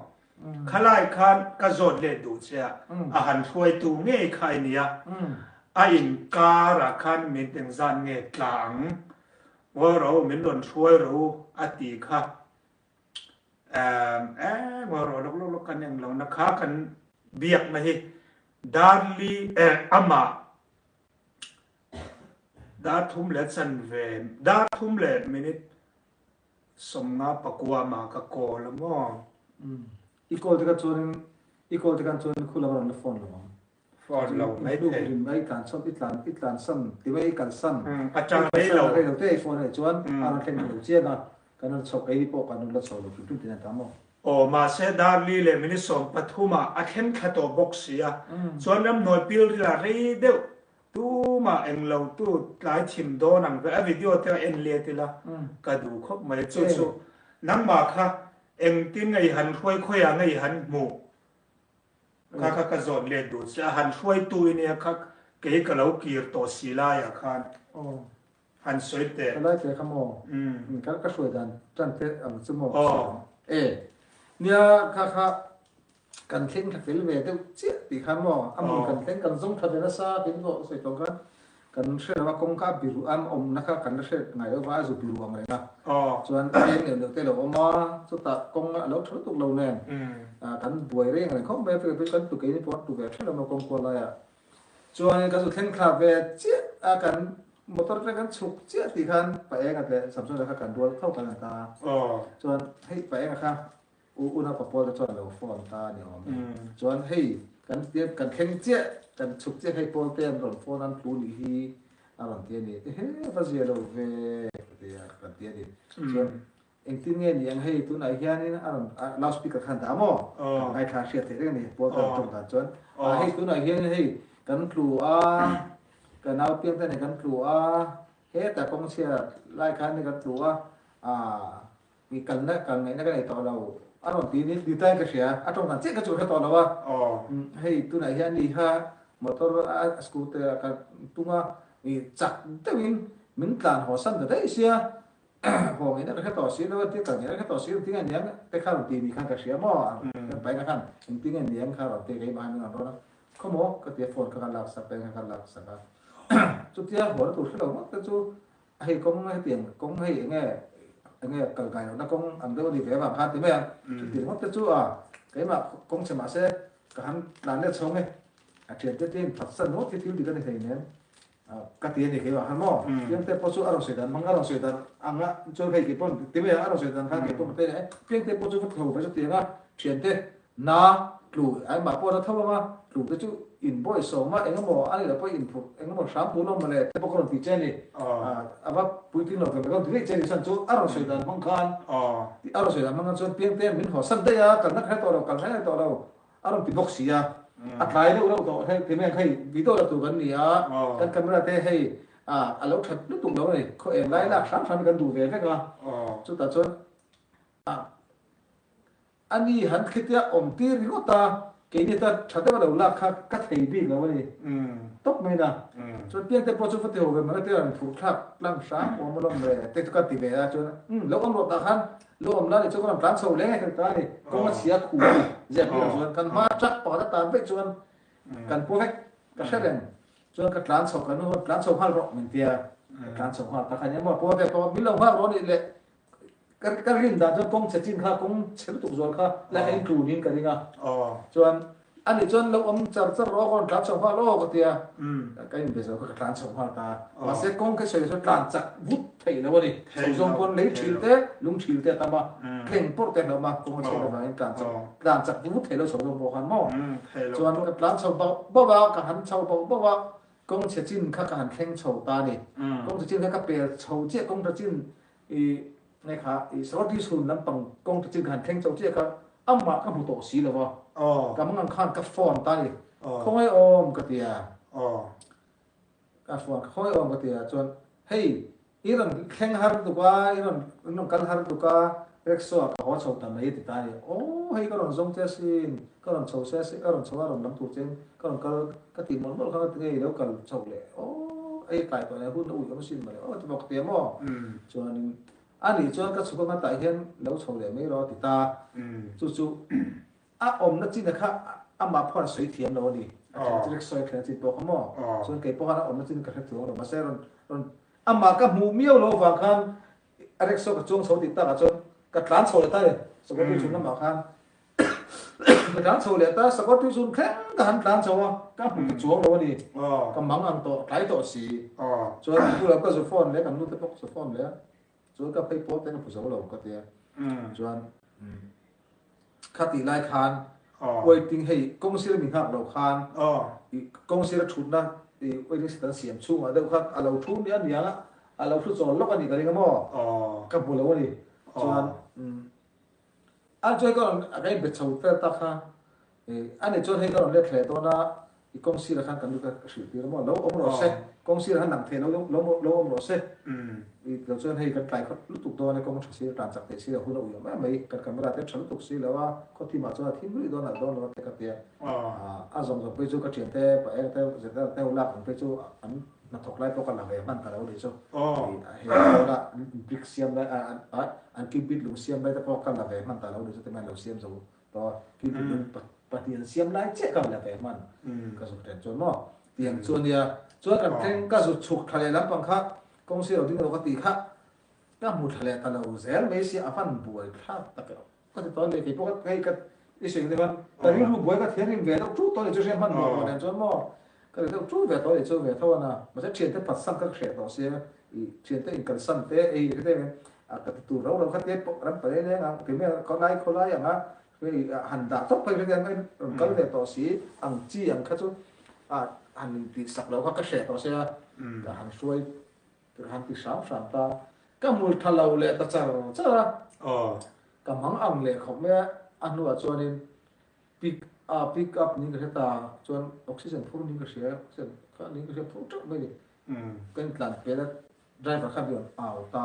khalai khan ka zawt let duh che a a han hruaitu ngei kha i nia a inkarah khan min engzat nge tla ang ngawi rawh u min rawn hruai rawh u a ti kha emm ngawi rawh lawk lawk lawk kan englo na kha kan biakna hi Darli eh amah dar thum leh chanve dar thum leh minute 59 mah ka call a maw? I call te kha chuanin i call te khan chuanin khu lam a rawn la phone lo ang. Phone lo mai thei. I tlan chawp i tlan i tlan san ti mai i kal san. A tang rei lo. Rei lo te i phone a nih chuan a rawn thleng lo chiang a kan rawn chho kei pawh kan rawn la chho lo hrim hrim tiin a ta maw? Aw mahse Darli leh minute 13 ah a thleng thla tawh bawk si a chuan ramhnuai pilril ah rei deuh Tumah englo tu tlai thim dawn ang ve a video te a en let ila ka duh khawp mai chu chu. Nangmah kha engtin nge i han hruai khawiah nge i han hmuh? Kha kha ka zawt let duh che a, han hruaitu i nia kha kei ka lo kir tawh si laiah khan han sawi teh. Ka lai teh kha maw? Ka ka hruai dan tan te ang chu maw? E nia kha kha kan thleng thla fel ve deuh chiah tih khan maw a hmun kan thleng kan zawng tha ve nasa tin pawh sawi tawh khan Kan hre lo a, kawngka a biru a awmna kha kan la hre ngai lo va, a zu biru ang reng a. Chuan eng neuh neuh te a lo awm a, chutah kawng a lo tha lutuk lo nen kan buai reng reng khawp mai a, phei kan tlu keini pawh an tlu ve ṭhelh awm a kawng kual laiah. Chuanin kan zu thleng thla ve chiah a, kan motor te kan chhuk chiah tih khan Paenga leh Samsona kha kan rual tho kan han ta a. Chuan hei Paenga kha U Una pa pawl te chuan a lo phone ta a ni awm e. Chuan hei kan kan thleng chiah, kan chhuk chiah hei pawl te an rawn phone an tlu nih hi a rawn ti a ni. Ehe va zia lo ve ka ti a, kan ti a ni. Chuan engtin nge ni ang hei tunah hianin a rawn loud speaker khan dah maw? Kan ngaithla hriat theih reng a ni pawl te an tawng dan chuan. A hei tunah hianin hei kan tlu a, ka nau piang te nen kan tlu a, hetah kawngchhia lai khan kan tlu a, ah I kalna kal ngaihna ka nei tawh lo a rawn ti ni ti tain ka hria a tawng dan chiah ka chu hre tawh lo a hei tunah hian ni kha motor a scooter a ka tung a i chak deuhin min tlan haw san ta daih sia haw ngaihna ka hre tawh si lo a tia kal ngaihna ka hre tawh si lo tinge niang te kha rawn ti ni khan ka hria maw kan paina khan engtinge niang kha rawn ti keimah hian min rawn rawn a khawmaw ka tia phone kha ka lak sak paina kha ka lak sak a chutia haw na tur hre lo ngawt te chu Hei kawng hetiang kawng hei enge enge kal ngai lohna kawng ang deuh a ni ve avang khan ti mai ang. Chuti ringawt te chu a keimah kawng chhe mahse ka han tlan let chhawng e. A thiante te in phatsan ngawt hi thil dik a ni hlei nen ka ti a ni keimah khan maw. Piangte pawh chu a rawn sawi dan hmang a rawn sawi dan ang a chuan hei kei pawn ti mai ang a rawn sawi dan khan kei pawn ka pe leh e. Piangte pawh chu va tho ve chutiang a thiante Na, tlu, a engmah pawh na tho ang a, tlu te chu in bawi sawm a, eng emaw a nih loh pawh in phurh eng emaw hram tur lo mawle te pawh ka rawn ti che a ni. A va puitling lo ve ka rawn ti daih che a ni chuan chu a rawn sawi dan hmang khan a rawn sawi dan hmang khan chuan Piangte min haw san daih a, kalna ka hre tawh lo, kal hre tawh lo a rawn ti bawk si a, a tlai deuh reuh tawh hei ti mai ang hei video la tur kan ni a, kan camera te hei a lo that lutuk lo a ni, khaw eng lai lak hram hram hi kan duh ve vek a, chutah chuan a. A ni han khitia awm tir ringawt a, keini ta tha deuh a lo lak kha ka thei bik lo a ni tawp mai na. Chuan piangte pawh chu va ti ho ve mai te rawn phurh thlak tlang hram awm alawm le te chu ka ti ve a, chuan umm lo awm rawh tah khan lo awm la ni chuan ka rawn tlan chho leng e ka ti ta a ni, kawng a chhia khu a ni ziak bik lo chuan kan hma truck pakhat a tan veih chuan kan paw vek ka hre reng chuan ka tlan chho ka nu tlan chho nghal rawh min tia ka tlan chho nghal ta kha nia maw paw ve pawh min lo nghak rawh a nih le Ka ka rin dan chuan kawng chhe chin kha kawng chhe lutuk zual kha la ka intlun in ka ring a. Chuan ani chuan lo awm char char rawh ka rawn tlan chho nghal aw ka ti a. Ka inbe zo kha ka tlan chho nghal ta a. Mahse kawng kha sawi chuan tlan chak vut theih lo a ni. Chho zawng pawn lei thil te lung thil te a tam a. Tleng pawrh te a hlauh a kawng a chhiat avangin tlan chak tlan chak vut theih lo chho zawng pawh khan maw. Chuan ka tlan chho bauh bauh a ka han chho bauh bauh a kawng chhe chin kha ka han thleng chho ta a ni. Kawng chhe chin kha ka pel chho chiah kawng tha chin I nge kha i Saroti chhun lampang kawng ta chin ka han thleng chauh chiah kha amah ka hmu tawh si lo a, ka mangang khan ka phone ta ni, khawngaih awm ka ti a, ka phone khawngaih awm ka ti a chuan hei i rawn thleng har lutuk a, i rawn in rawn kal har lutuk a, rickshaw ah ka haw chho ta mai a ti ta ni, aw hei ka rawn zawng che asin, ka rawn chho se asin, ka rawn chho a rawn lam tur che in ka rawn kal ka tih mawlh mawlh kha ka ti nge i lo kal chho leh aw ei tlai tawh leh hun a ui awm asin mawle aw ti bawk ti a maw chuanin a nih chuan ka chhuk anga tah hian lo chho leh mai rawh a ti ta chu chu a awmna chin a kha amah pawh an sawi thiam lo a ni a then chu sawi thlen chin pawh kha maw chuan kei pawh khan a awmna chin ka hre chuang lo mahse rawn rawn amah ka hmuh miau lo avang khan a rickshaw ka chuang chho tih takah chuan ka tlan chho leh ta a ni sakawr chhung lamah khan Ka tlan chho leh ta, sakawr tui chhun thleng ka han tlan chho a, ka hmu ta chuang lo a ni. Ka mang ang tawh, tlai tawh si. Chuan ka bulah ka zu phone leh, kan nu te pawh ka zu phone leh a, chuan ka phei pawl te ka hmu zo lo ka ti a. Chuan kha tih lai khan waiting hei kawng sir mi nghak lo khan kawng sir a thutna waiting seat an siam chhungah deuh khan a lo thu nia niang a, a lo thu chawl lawk a nih ka ring a maw? Ka hmu lo a ni. Chuan A chuan ka rawn a ka inbe chho vel tak kha i ani chuan hei ka rawn let hle dawn a i kawng sirah khan kan nu ka hrilh tir a maw lo awm rawh se. Kawng sirah khan lang thei lo lo lo awm rawh se. I lo chuan hei kan tlai khawt lutuk dawn e, kawng tha sir tlan chak thei si lo hun a ui awm em mai. Kan camera te tha lutuk si lo a, khaw thimah chuan a thim luih dawn alh dawn lo a te ka ti a. A zawng zawng phei chu ka thiante pa eng te zirtir te ho lak ang phei chu an hnathawk lai pawh ka la ve hman ta lo nih chu. Hei kawla brick siam lai an cubit lung siam lai te pawh ka la ve hman ta lo nih chu ti mai an lo siam zo tawh a. Cubit lung pahnih an siam lai chiah ka la ve hman ka zuk ṭhen chuan maw. Tiang chu a nia. Chuan kan thleng ka zut chhuk thla leh lampang kha kawng sir lo ding lo ka tih kha ka hmu thla leh ta lo zel mai sia a van buai thlak tak e ka ti tawh a ni. Kei pawh ka hei ka i sawi ang khan ka rilru buai ka thianghlim ve deuh ṭu tawh a ni chu hria hman hmuh tawh nen chuan maw ka ri deuh ṭu ve tawh a ni chu ve tho a na. Mahse ṭhiante phatsan kha ka hreh tawh sia i ṭhiante inkalsan te ei hre em a ka ti tur rau rau kha te pawh ram palei leng ang ti mai khawlai khawlai ang a Hei han dah tawp phei hriat hian rawn kal ve tawh si ang chi ang kha chu a han intih sak loh kha ka hreh tawh sia ka han hruai ka han ti hram hram ta ka hmul tha lo leh ta char char a ka mang ang leh khawp mai a a hnuah chuanin pick a pick up niin ka hre ta chuan oxygen phur niin ka hria oxygen kha niin ka hria phur teuh mai ni ka intlan pel a Driver kha rawn au ta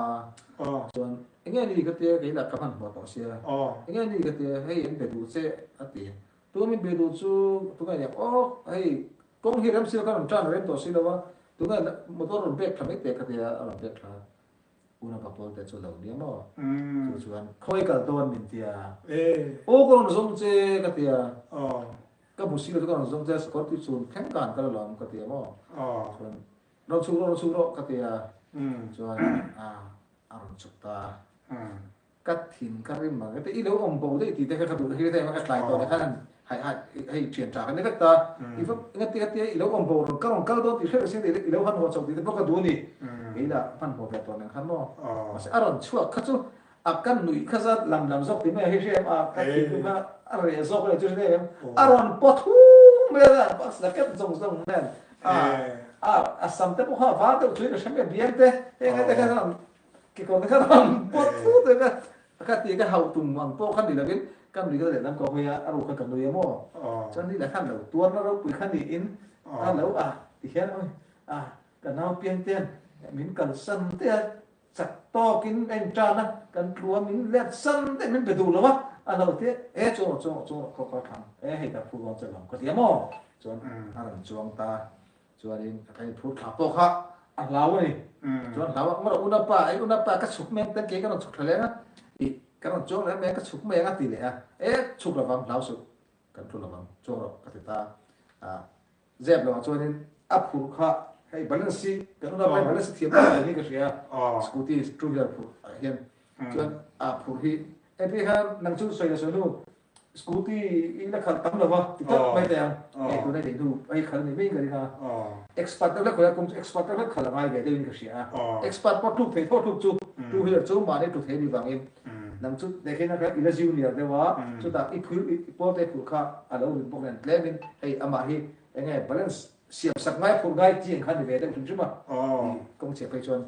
chuan enge ni ka tia kei lah ka hmanhmawh tawh sia enge ni ka tia hei an be duh che a ti tuna min be duh chu tunge nia aw hei kawng hi rem silo ka rawn tan rem tawh silo a tunge motor rawn bek thla mai teh ka tia a rawn bek thla una pa pawl te chu lo nia maw chu chuan khawi kal dawn min tia aw ka rawn zawng che ka tia ka hmu silo chu ka rawn zawng che sakawr tui chhun thleng ka han kal alawm ka tia maw chuan Rawn chhuk rawh, rawn chhuk rawh ka ti a, chuan a a rawn chhuk ta a. Ka thin ka rim ang, i lo awm bo daih tih te kha ka duh hi hle a, ka tlai tawh leh khan hai hai hei thian tha ka ni vek ta, i va engati ka tia i lo awm bo rawn ka rawn kal dawn tih hriat reng i lo hmanhmawh chauh tih te pawh ka duh a ni, kei lah hmanhmawh ve tawh nen khan maw, mahse a rawn chhuak kha chu A ka nuih kha zat lam lam zawk ti mai a hi hria em a ka thinlung kha a reh zawk a ni chu hria em a rawn pawt hung mai a box la ket zawng zawng nen a a a sam te pawh kha a var deuh chuin ka hre mai a biang te heng te kha rawn kekawr te kha rawn pawt thut mai ka ka ti ka hauh tum ang pawh kha ni lovin ka nui kha lehlam ka hawi a a ruh kha ka nui a maw chuan ni lah khan lo tuarna ropui kha niin a lo a ti hian a ka nau piang ten min kalsan te a Chak tawkin a intan a, kan tlu a, min let san daih min be duh lo a, a lo ti e chuang rawh chuang rawh chuang rawh khawk a thlang e hei ka phur dawn che lo ka ti a maw chuan a rawn chuang ta chuanin a kan inphur thla pawh kha a hlau a ni chuan hlau a ngawrh unapa ei unapa ka chhuk mai ang ten kei ka rawn chhuk thla leng a ih ka rawn chuang leh mai ang ka chhuk mai ang a ti leh a e chhuk lovang hlau suh kan tlu lovang chuang rawh ka ti ta a Zep lo ah chuanin a phurh kha hei balance hi kan unau pai balance thiam lo hi ka hria scooty two wheeler phurh ah hian chuan a phurh hi engti khan nang chu sawi la sawi hnu scooty i la khalh tam lova ti tawp mai teh ang hei tuna nei hnu hei khalh ni mai in ka ring a expert deuh hlek khawi a kum chu expert deuh hlek khalh a ngai ve deuh in ka hria a expert pawh tluk thei thaw tluk chu two wheeler chu mahni tlu thei a nih vangin nang chu tehkhin a kha i la junior deuh a chutah i phur i pawl te phurh kha a lo rin bawk nen tlemin hei amah hi eng nge balance siam sak ngai phurh ngai chi ang kha ni ve deuh hrim hrim a tih kawng chhiah phei chuan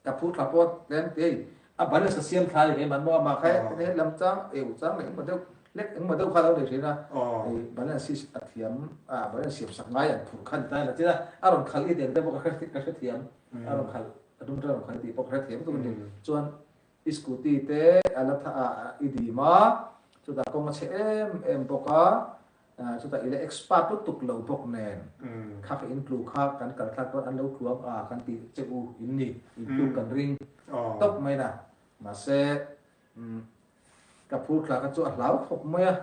ka phur thla pawh tlem te hei a balance a siam thla ni ve man maw amah kha he lam chang eu chang leh engmaw deuh hlek engmaw deuh kha lo nei thin a hei balance hi a thiam a balance siam sak ngai an phurh kha ni ta a tin a a rawn khalh i tih ang te pawh ka hrethiam a rawn khalh a dum te a rawn khalh i tih pawh ka hrethiam tuk a ni chuan I scooty te a la tha a i dim a, chutah kawng a chhe em em bawk a, chutah i la expert lutuk lo bawk nen kha ka in tlu kha kan kal thlak dawn an lo tlu ang a kan tih che u in ni, in tluk kan ring tawp mai na. Mahse ka phur thla kha chu a hlau khawp mai a,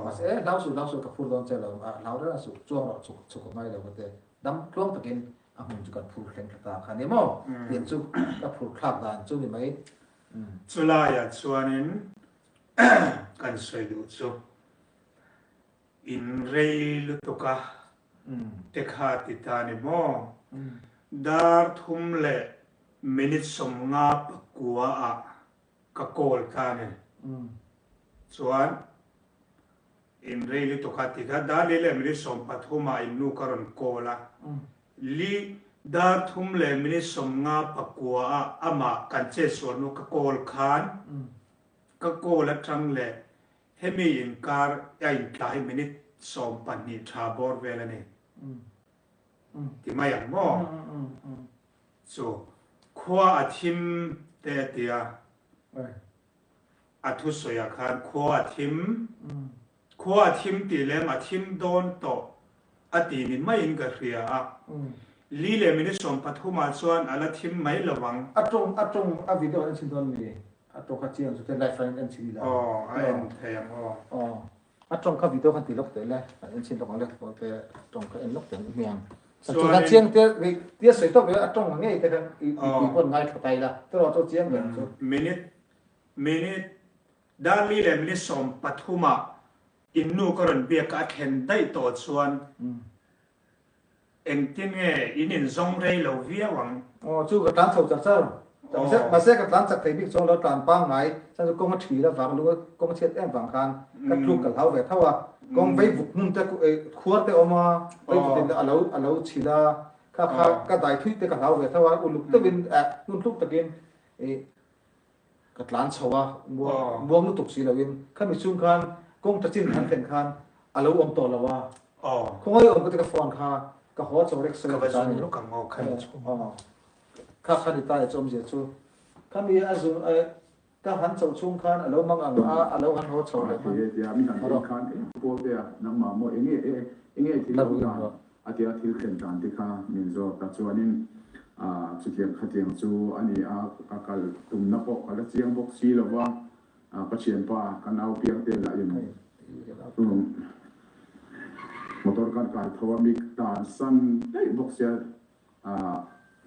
mahse e hlau suh hlau suh ka phur dawn che lo a hlau reng a suh chuang rawh chhuk chhuk a ngai lo ka ti dam tluang takin A hmun chu kan phur thleng thla ta kha ni maw? Tiang chu ka phur thlak dan chu ni mai. Chulaiah chuanin kan sawi duh chu in rei lutuk a te kha ti ta ni maw? Dar thum leh minute 50 pakua ah ka call ta ni. Chuan In rei lutuk a ti kha dar li leh minute 13 ah in nu ka rawn call a, li dar thum leh minute 50 pakua ah amah kan chetsual nu ka call khan ka call atang leh hemi inkar a intlai minute 12 tha bawr vel a ni. ti mai ang maw? Chu khua a thim te a ti a, a thusawiah khan khua a thim, khua a thim tih lem a thim dawn tawh a ti ni maiin ka hria a. Li leh minute 13 ah chuan a la thim mai lo ang. A tawng a tawng a video an en chhin dawn mi? A tawng kha chiang chu te live an en chhin ila. Aw a en thei ang aw. Aw a tawng kha video khan ti lawk teh le an en chhin lawk ang le pawlte tawng kha en lawk teh ang hmiang. Chu kha chiang te tia sawi tawp a tawng ang ngei te khan i i pawn ngai tha tai la te rawh chu chiang ber chu. Minute minute dar li leh minute 13 ah in nu ka rawn biak a thlen daih tawh chuan Engtin nge in inzawng rei lo viau ang? Aw, chu ka tlan chho char char. Mahse ka tlan chak thei bik chuang lo, tlan pangngai chuan chu kawng a thi la vang lung a kawng a chhiat em vang khan ka tluk ka hlau ve tho a. Kawng vei vuk hmun te khuar te awm a, vei vuk in a lo a lo chhil a, kha kha ka dai thui te ka hlau ve tho a, uluk deuhin eh hnun tluk takin ih Ka tlan chho a, muang lutuk si loin khami chhung khan kawng ta chin an thlen khan a lo awm tawh lo a. Khawngaih awm ka ti ka phone kha ka haw chho rek sawi ta ni. Kha kha ni ta e chu awmzia chu. Khami a zung ka han chho chhung khan a lo mang ang a, a lo han haw chho leh hman. A tia thil thlen dan te kha min zawt a, chuanin chutiang khatiang chu a ni a, ka kal tumna pawh ka la chiang bawk si lo va, ka thianpa ka nau piang te lahin motor kan kai tho a, mi tan san daih bawk sia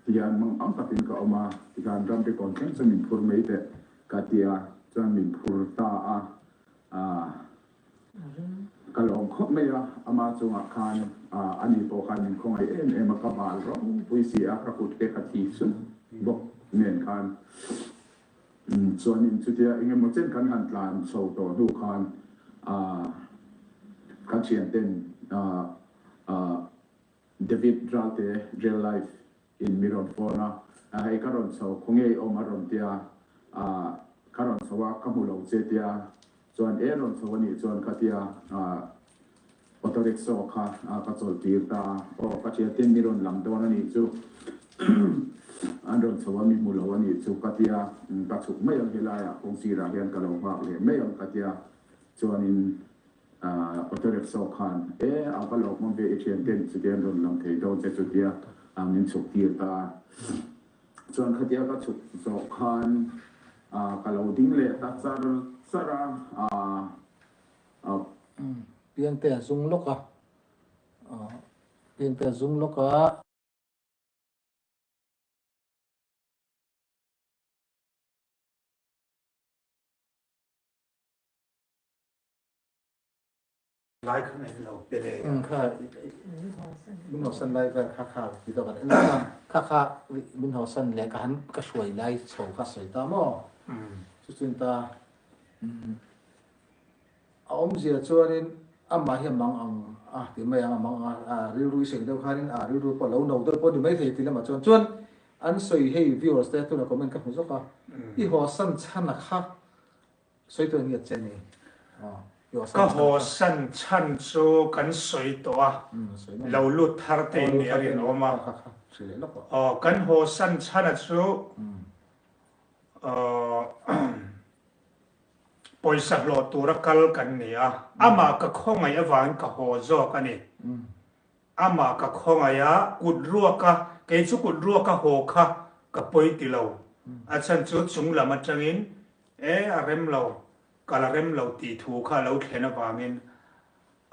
tihian mang ang takin ka awm a, tikhan ramri kawn thleng chu min phur mai teh ka tia, chuan min phur ta a. Ka lawm khawp mai a, ama chungah khan ani pawh khan min khawngaih em em a, ka bal ropui si a, ka kut te kha thi sup bawk nen khan chuanin chutia eng emaw chen kan han tlan chho tawh hnu khan ka thianten David Ralte real life in mi rawn phone a, hei ka rawn chho khaw ngei awm a rawn tia, ka rawn chho a ka hmu lo che tia, chuan e rawn chho a nih chuan ka tia auto rickshaw kha ka chawlh tir ta a, aw ka tia tin mi rawn lam dawn a nih chu an rawn chho a mi hmu lo a nih chu ka tia, ka chhuk mai ang helai ah kawng sirah hian ka lo nghak leh mai ang ka tia, chuanin Auto rickshaw khan e a va lo hmang ve i thian ten chutia an rawn lang thei dawn che chutia min chhuk tir ta a. Chuan khatia ka chhuk zawh khan ka lo ding leh ta char char a. Piangte a zung lawk a, Piangte a zung lawk a. Lai khan en lo pe le. Kha min hawsan lai vel kha kha ti dawk an en a kha kha min hawsan leh ka han ka hruai lai chho kha sawi ta maw chu chun ta a awmzia chuanin amah hi a mang ang a ti mai ang a mang ang a rilru i sawi deuh khanin a rilru pawh lo no deuh pawh ni mai thei ti lamah chuan chuan an sawi hei viewers te tuna comment ka hmu zawk a i hawsan chhan a kha Sawi tawh ngiat che ni. Ka haw san chhan chu kan sawi tawh a, lo lut thar te in nih a rinawm a. Aw, kan haw san chhana chu pawisa hlawh tura kal kan ni a, amah ka khawngaih avangin ka haw zawk a ni. Amah ka khawngaih a, kut ruaka, kei chu kut ruaka haw kha ka pawi ti lo. A chhan chu chung lam atangin e a rem lo, kal a rem lo tih thu kha a lo thlen avangin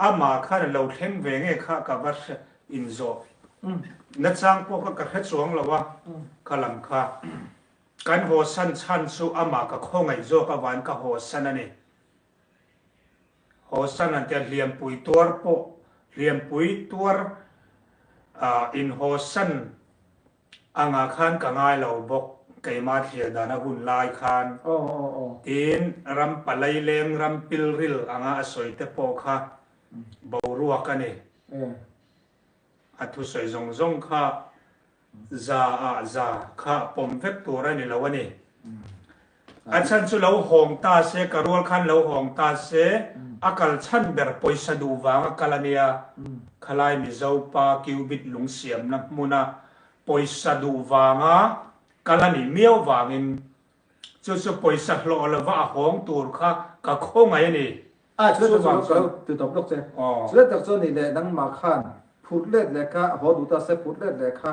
amah khan a lo thleng ve nge kha ka va hre inzawh nachang pawh kha ka hre chuang lo a, kha lam kha kan haw san chhan chu amah ka khawngaih zawk avangin ka haw san a ni. Hawsan an tia hliampui tuar pawh hliampui tuar in hawsan angah khan ka ngai lo bawk keimah thlir dan a hun lai khan tin ram palaileng ram pilril anga a sawi te pawh kha boruak a ni. A thusawi zawng zawng kha za ah za kha pawm vek tur a ni lo a ni. A chhan chu lo hawng ta se, ka rual khan lo hawng ta se, a kal chhan ber pawisa duh vang a kal a nia. Khalai Mizo pa cubit lung siamna hmuna pawisa duh vanga kal a nih miau vangin chu chu pawisa hlawh lova a hawng tur kha ka khawngaih a ni. A, chu tak chu ka lo ti tawp lawk che. Chu tak chu a nih leh nangmah khan phut let leh kha haw duh ta se phut let leh kha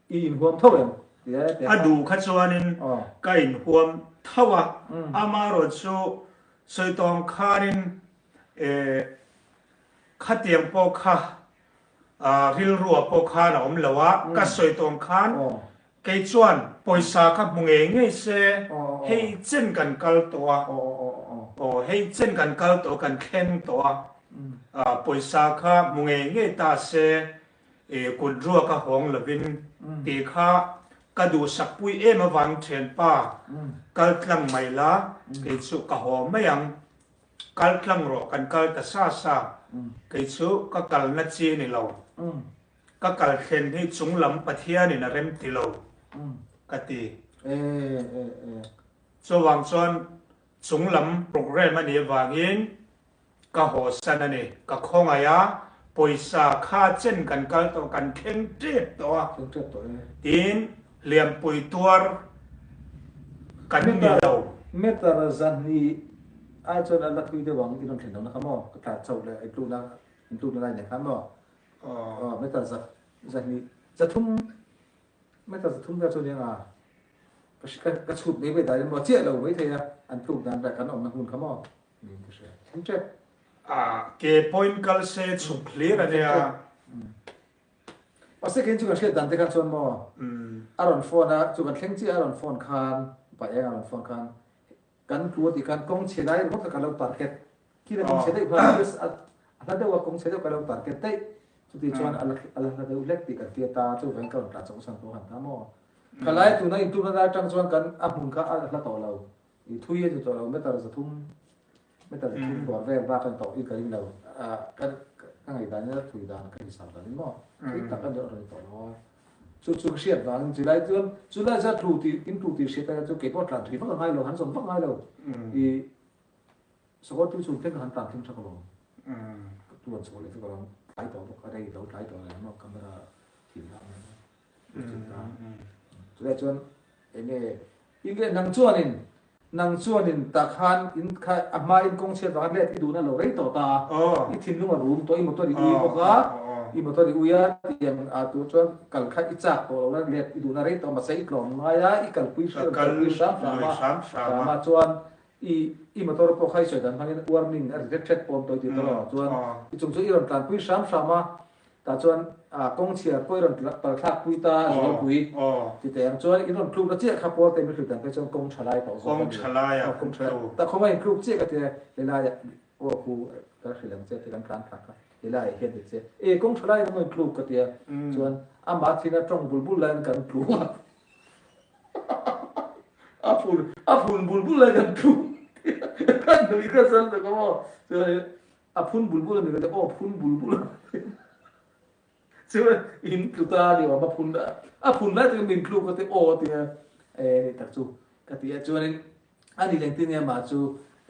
I inhuam tho em? Ti e, ti a. A duh kha chuanin ka inhuam tho a, amaherawh chu sawi tawng khanin khatiang pawh kha rilruah pawh khan a awm lo a, ka sawi tawng khan kei chuan pawisa kha hmu ngei ngei se hei chen kan kal tawh a, aw hei chen kan kal tawh a, kan thleng tawh a, pawisa kha hmu ngei ngei ta se I kut ruak a hawng lovin tih kha ka duhsak pui em avang thianpa kal tlang mai la kei chu ka haw mai ang, kal tlang rawh kan kal ta sa sa, kei chu ka kalna chi ni lo, ka kal thlen hi chunglam Pathianin a rem ti lo ka ti. Chuvang chuan chunglam programme a nih avangin Ka haw san a ni. Ka khawngaih a, pawisa kha chen kan kal tawh, kan thleng tep tawh a. Thleng tep tawh e. Tiin Lianpui tuar kan ni lo. Meter zahnih ai chuan a la thui deuh ang i rawn thlen lohna kha maw? Ka tla chauh leh intlukna intlukna lai nen khan maw? Aw meter zahnih zathum meter zathum vel chu aniang a. Ka ka chhut mai mai dan in maw chiah lo maithei a an tluk dan vel kan awmna hmun kha maw? Niin ka hria. Thleng tep. A ke point kal se chhuk hlir a nia. Mahse kei chu kan hriat dan te khan chuan maw a rawn phone a, chu kan thleng chiah a rawn phone khan pa eng a rawn phone khan kan tlu a tih khan kawng chhe lai ringawt kha ka lo target. Khi la kawng chhe deuh kha a hla deuh a kawng chhe deuh ka lo target daih. Chuti chuan a la a la hla deuh hlek tih kan hriat a, chuvangin ka rawn tlan chawk san pawh han ta maw. Khalai tuna intumna lai atang chuan kan a hmun kha a hla tawh lo. I thui a ni tawh lo, meter 300, meter 300 bawr vel bak a ni tawh i ka ring lo. Ka ka ngaihdan in a thui dan ka hisap dan in maw thui tak a ni rawn ni tawh lo a. Chu chu ka hriat vangin chulai chuan chulai chuan tlu tih in tlu tih hriat a chu kei pawh tlan thui vak a ngai lo, han zawm vak ngai lo. I sakawr tui chhung thleng ka han tlan thleng tha ka lawm. Ka tuan chho leh vek alawm, tlai tawh bawk a rei lo tlai tawh reng maw camera thim lah mai maw. Chulai chuan enge Inge nang chuanin nang chuanin tah khan in kha a hma in kawng chhiat vanga let i duhna lo rei tawh ta a, i thinlung a rum tawh i motor i ui bawk a, i motor i ui a tiang ah tur chuan kal kha i chak tawh lo na let i duhna rei tawh mahse i tlawm ngai a, i kalpui hram kalpui hram hram a, hram a chuan i i motor pawh kha i sawi dan hmangin warning a ri hret hret pawh a awm tawh i ti tawh lo chuan i chung chu i rawn tlanpui hram hram a. Tah chuan kawng chhiar pawh i rawn pal thlak pui ta a zualpui ti teh ang chuan in rawn tluk na chiah kha pawl te min hrilh dan phei chuan kawng tha lai tawh zawk a ni. Kawng tha lai tah khawnga in tluk chiah ka ti a helai ah aw khu ka hrilh ang che ti kan tlan thlak kha helai ah hian ti che e kawng tha lai in an tluk ka ti a chuan amah thin a tawng bul bul laiin kan tluk a a phun a phun bul bul laiin kan tluk kan nui ka sal ta ka maw chuan A phun bul bul a ni ka ti, aw phun bul bul a ni. Chuan in tlu ta a ni awm a phun a phun lai takin min tlu ka ti, aw a ti a, e ni tak chu ka ti a. Chuanin a ni leh engtin nge mah chu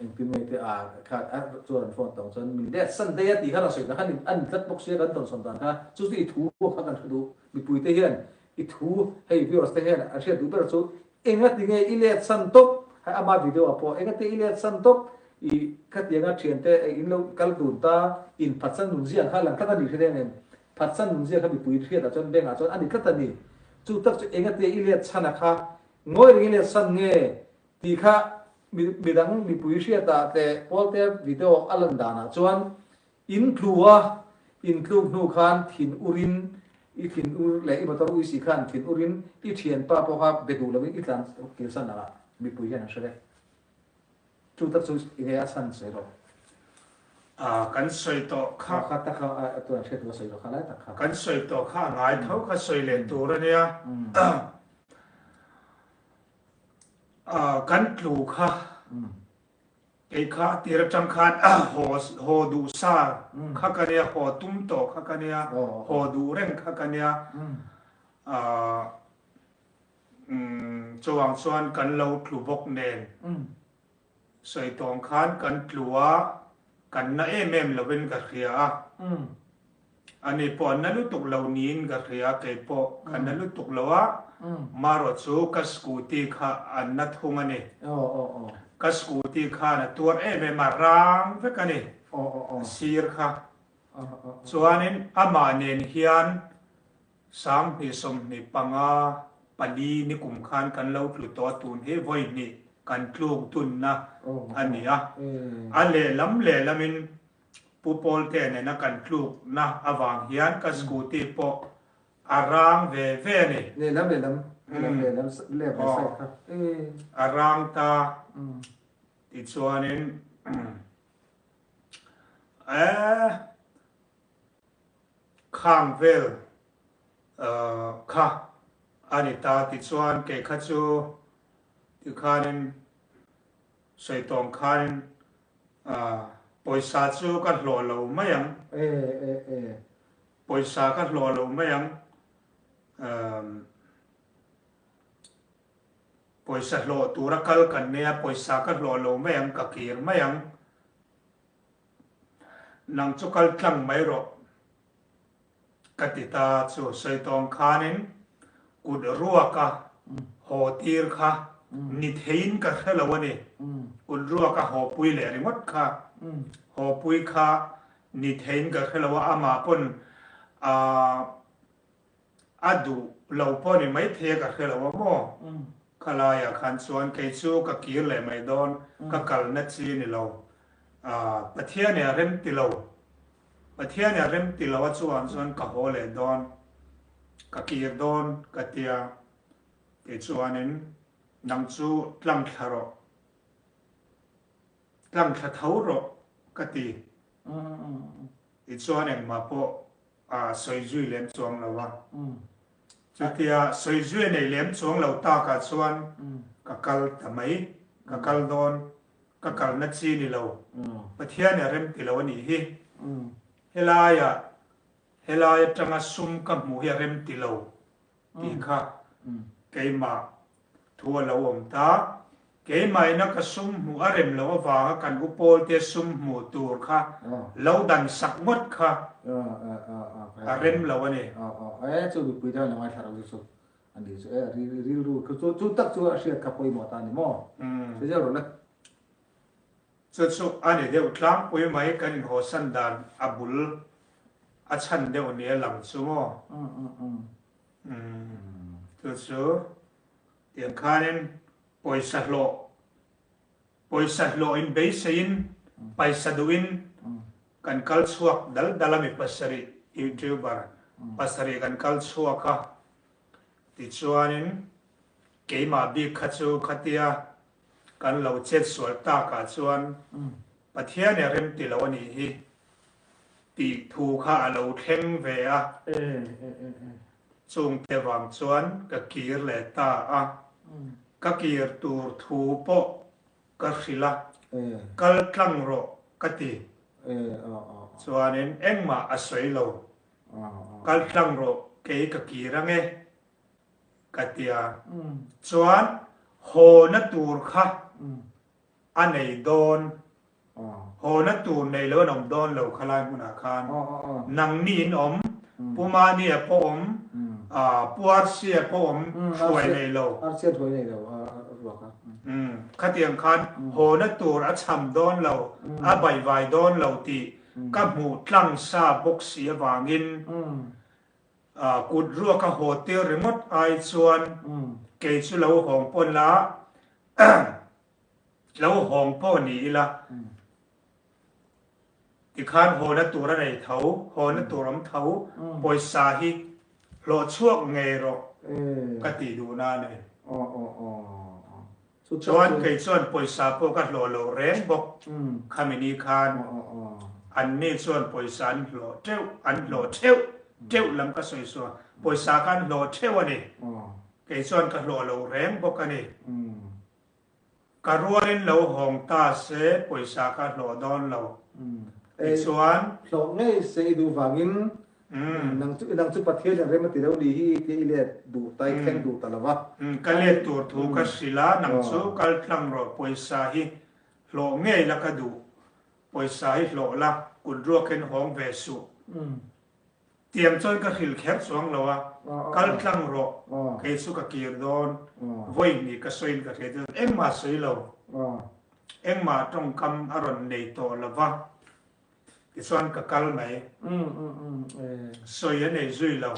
engtin nge te a kha a chuan an phone tawng chuan min let san daih a tih kha rawn sawi dan kha a ni tlat bawk sia kan tawn sawn dan kha chu chu i thu kha kan hre duh mipui te hian I thu hei viewers te hian an hriat duh ber chu engati nge i let san tawp, hei ama video ah pawh engati i let san tawp i khatianga thiante in lo kal dun ta in phatsan nun zia kha lang tlat a ni hre reng em? Phatsan nun zia kha mipui hriat ah chuan bank ah chuan a ni tlat a ni. Chu tak chu engati i let chhan a kha ngawi reng i let san nge tih kha midang mipui hriat ah te pawlte video a lan dan ah chuan In tlu a, in tluk hnu khan thin urin i thin ur leh i motor ui si khan thin urin i thianpa pawh kha be duh loin i tlan kilsan ang a, mipui hian an hre vek. Chu tak chu enge a chhan sawi rawh. A, kan sawi tawh kha. Aw kha tak kha a tuan hriat duh a sawi rawh kha lai tak kha. Kan sawi tawh kha a ngai tho kha sawi leh tur a nia. A, kan tlu kha. Kei kha a tir atang khan haw haw duh sa kha ka nia, haw tum tawh kha ka nia, haw duh reng kha ka nia. Chuvang chuan kan lo tlu bawk nen sawi tawng khan kan tlu a, kan na em em lovin ka hria a. Ani pawh a na lutuk lo niin ka hria, kei pawh ka na lutuk lo a, marawh chu ka scooty kha a na thung a ni. Ka scooty khan a tuar em em a, rang vek a ni, a sir kha. Chuanin amah nen hian 2025, pali ni kum khan kan lo tlu tawh a, tun hi vawi hnih kan tluk dunna a ni a. A lehlam lehlamin Pu Pawlte nena kan tlukna avang hian ka scooty pawh a rang ve ve a ni. Lehlam lehlam, lehlam lehlam, left leh side kha. A rang ta tichuanin eh. Khang vel kha a ni ta tichuan kei kha chu tikhanin sawi tawng khanin pawisa chu ka hlawh lo mai ang. Pawisa ka hlawh lo mai ang. Pawisa hlawh tura kal kan nei a, pawisa ka hlawh lo mai ang, ka kir mai ang. Nang chu kal tlang mai rawh ka ti ta chu sawi tawng khanin kut ruaka haw tir kha ni theiin ka hre lo a ni. Kut ruaka haw pui leh ringawt kha haw pui kha ni theiin ka hre lo a, amah pawn aah A duh lo pawh ni maithei a ka hre lo a maw? Khalaiah khan chuan kei chu ka kir leh mai dawn, ka kalna chi ni lo. Pathian i a rem ti lo, Pathian i a rem ti lo a chuan chuan ka haw leh dawn, ka kir dawn ka tia. Tichuanin nang chu tlang thla rawh, tlang thla tho rawh ka ti. Tichuan engmah pawh a sawi zui lem chuang lo a. Chutia sawi zui a nei lem chuang lo takah chuan ka kal ta mai, ka kal dawn, ka kalna chi ni lo, Pathian a rem ti lo a nih hi. Helaiah, helai atanga sum ka hmuh hi a rem ti lo tih kha keimah Thu a lo awm ta. Keimahina ka sum hmuh a rem loh avanga kan u Pawlte sum hmuh tur kha lo dan sak ngawt kha a rem lo a ni. E chu mipui te lo ngaithla ro chu chu a ni chu e rilru chu chu tak chu a hriat kha pawimawh ta a ni maw? Hre zel rawh le. Chu chu a ni deuh tlangpui mai kan inhawsan dan a bul a chhan deuh ni a lang chu maw? Chu chu tiang khanin pawisa hlawh, pawisa hlawh in beiseiin, paisa duhin kan kal chhuak dal dal a mi pasarih youtuber pasarih kan kal chhuak a, tichuanin keimah bik kha chu khatia kan lo chet sual takah chuan Pathian i a rem ti lo a nih hi tih thu kha a lo thleng ve a. Chungte vang chuan ka kir leh ta a, ka kir tur thu pawh ka hrilh a, kal tlang rawh ka ti. Chuanin engmah a sawi lo, kal tlang rawh kei ka kir ange ka ti a. Chuan hawna tur kha A nei dawn. Hawna tur nei lo an awm dawn lo khalai hmunah khan. Nangni in awm, Pu Mania pawh awm, Pu Arsia pawh awm, hruai nei lo. Arsia hruai nei lo a ruak a. Khatiang khan hawna tur a cham dawn lo, a baihvai dawn lo tih ka hmuh tlang sa bawk si avangin kut ruak a haw tir ringawt ai chuan kei chu lo hawng pawn la Lo hawng pawh ni ila, tikhan hawna tur a nei tho, hawna tur awm tho, pawisa hi hlawh chhuak ngei rawh ka tih duhna a ni. Chuan kei chuan pawisa pawh ka hlawh lo reng bawk khami ni khan anni chuan pawisa an hlawh teuh, an hlawh theuh, teuh lam ka sawi suah, pawisa kha an hlawh theuh a ni. Kei chuan ka hlawh lo reng bawk a ni. Ka rualin lo hawng ta se pawisa ka hlawh dawn lo. Tichuan. Hlawh ngei se i duh vangin Nang chu nang chu Pathian in rem a ti lo ni hi tia i let duh ta i thleng duh ta lo va. Ka let tur thu ka hrilh a, nang chu kal tlang rawh pawisa hi hlawh ngei la ka duh, pawisa hi hlawh la kut ruakin hawng ve suh. Tiang chuan ka hrilh kher chuang lo a, kal tlang rawh, kei chu ka kir dawn, vawi hnih ka sawiin ka hria chuan engmah sawi lo, engmah tawngkam a rawn nei tawh lo va, tichuan ka kal mai, sawi a nei zui lo,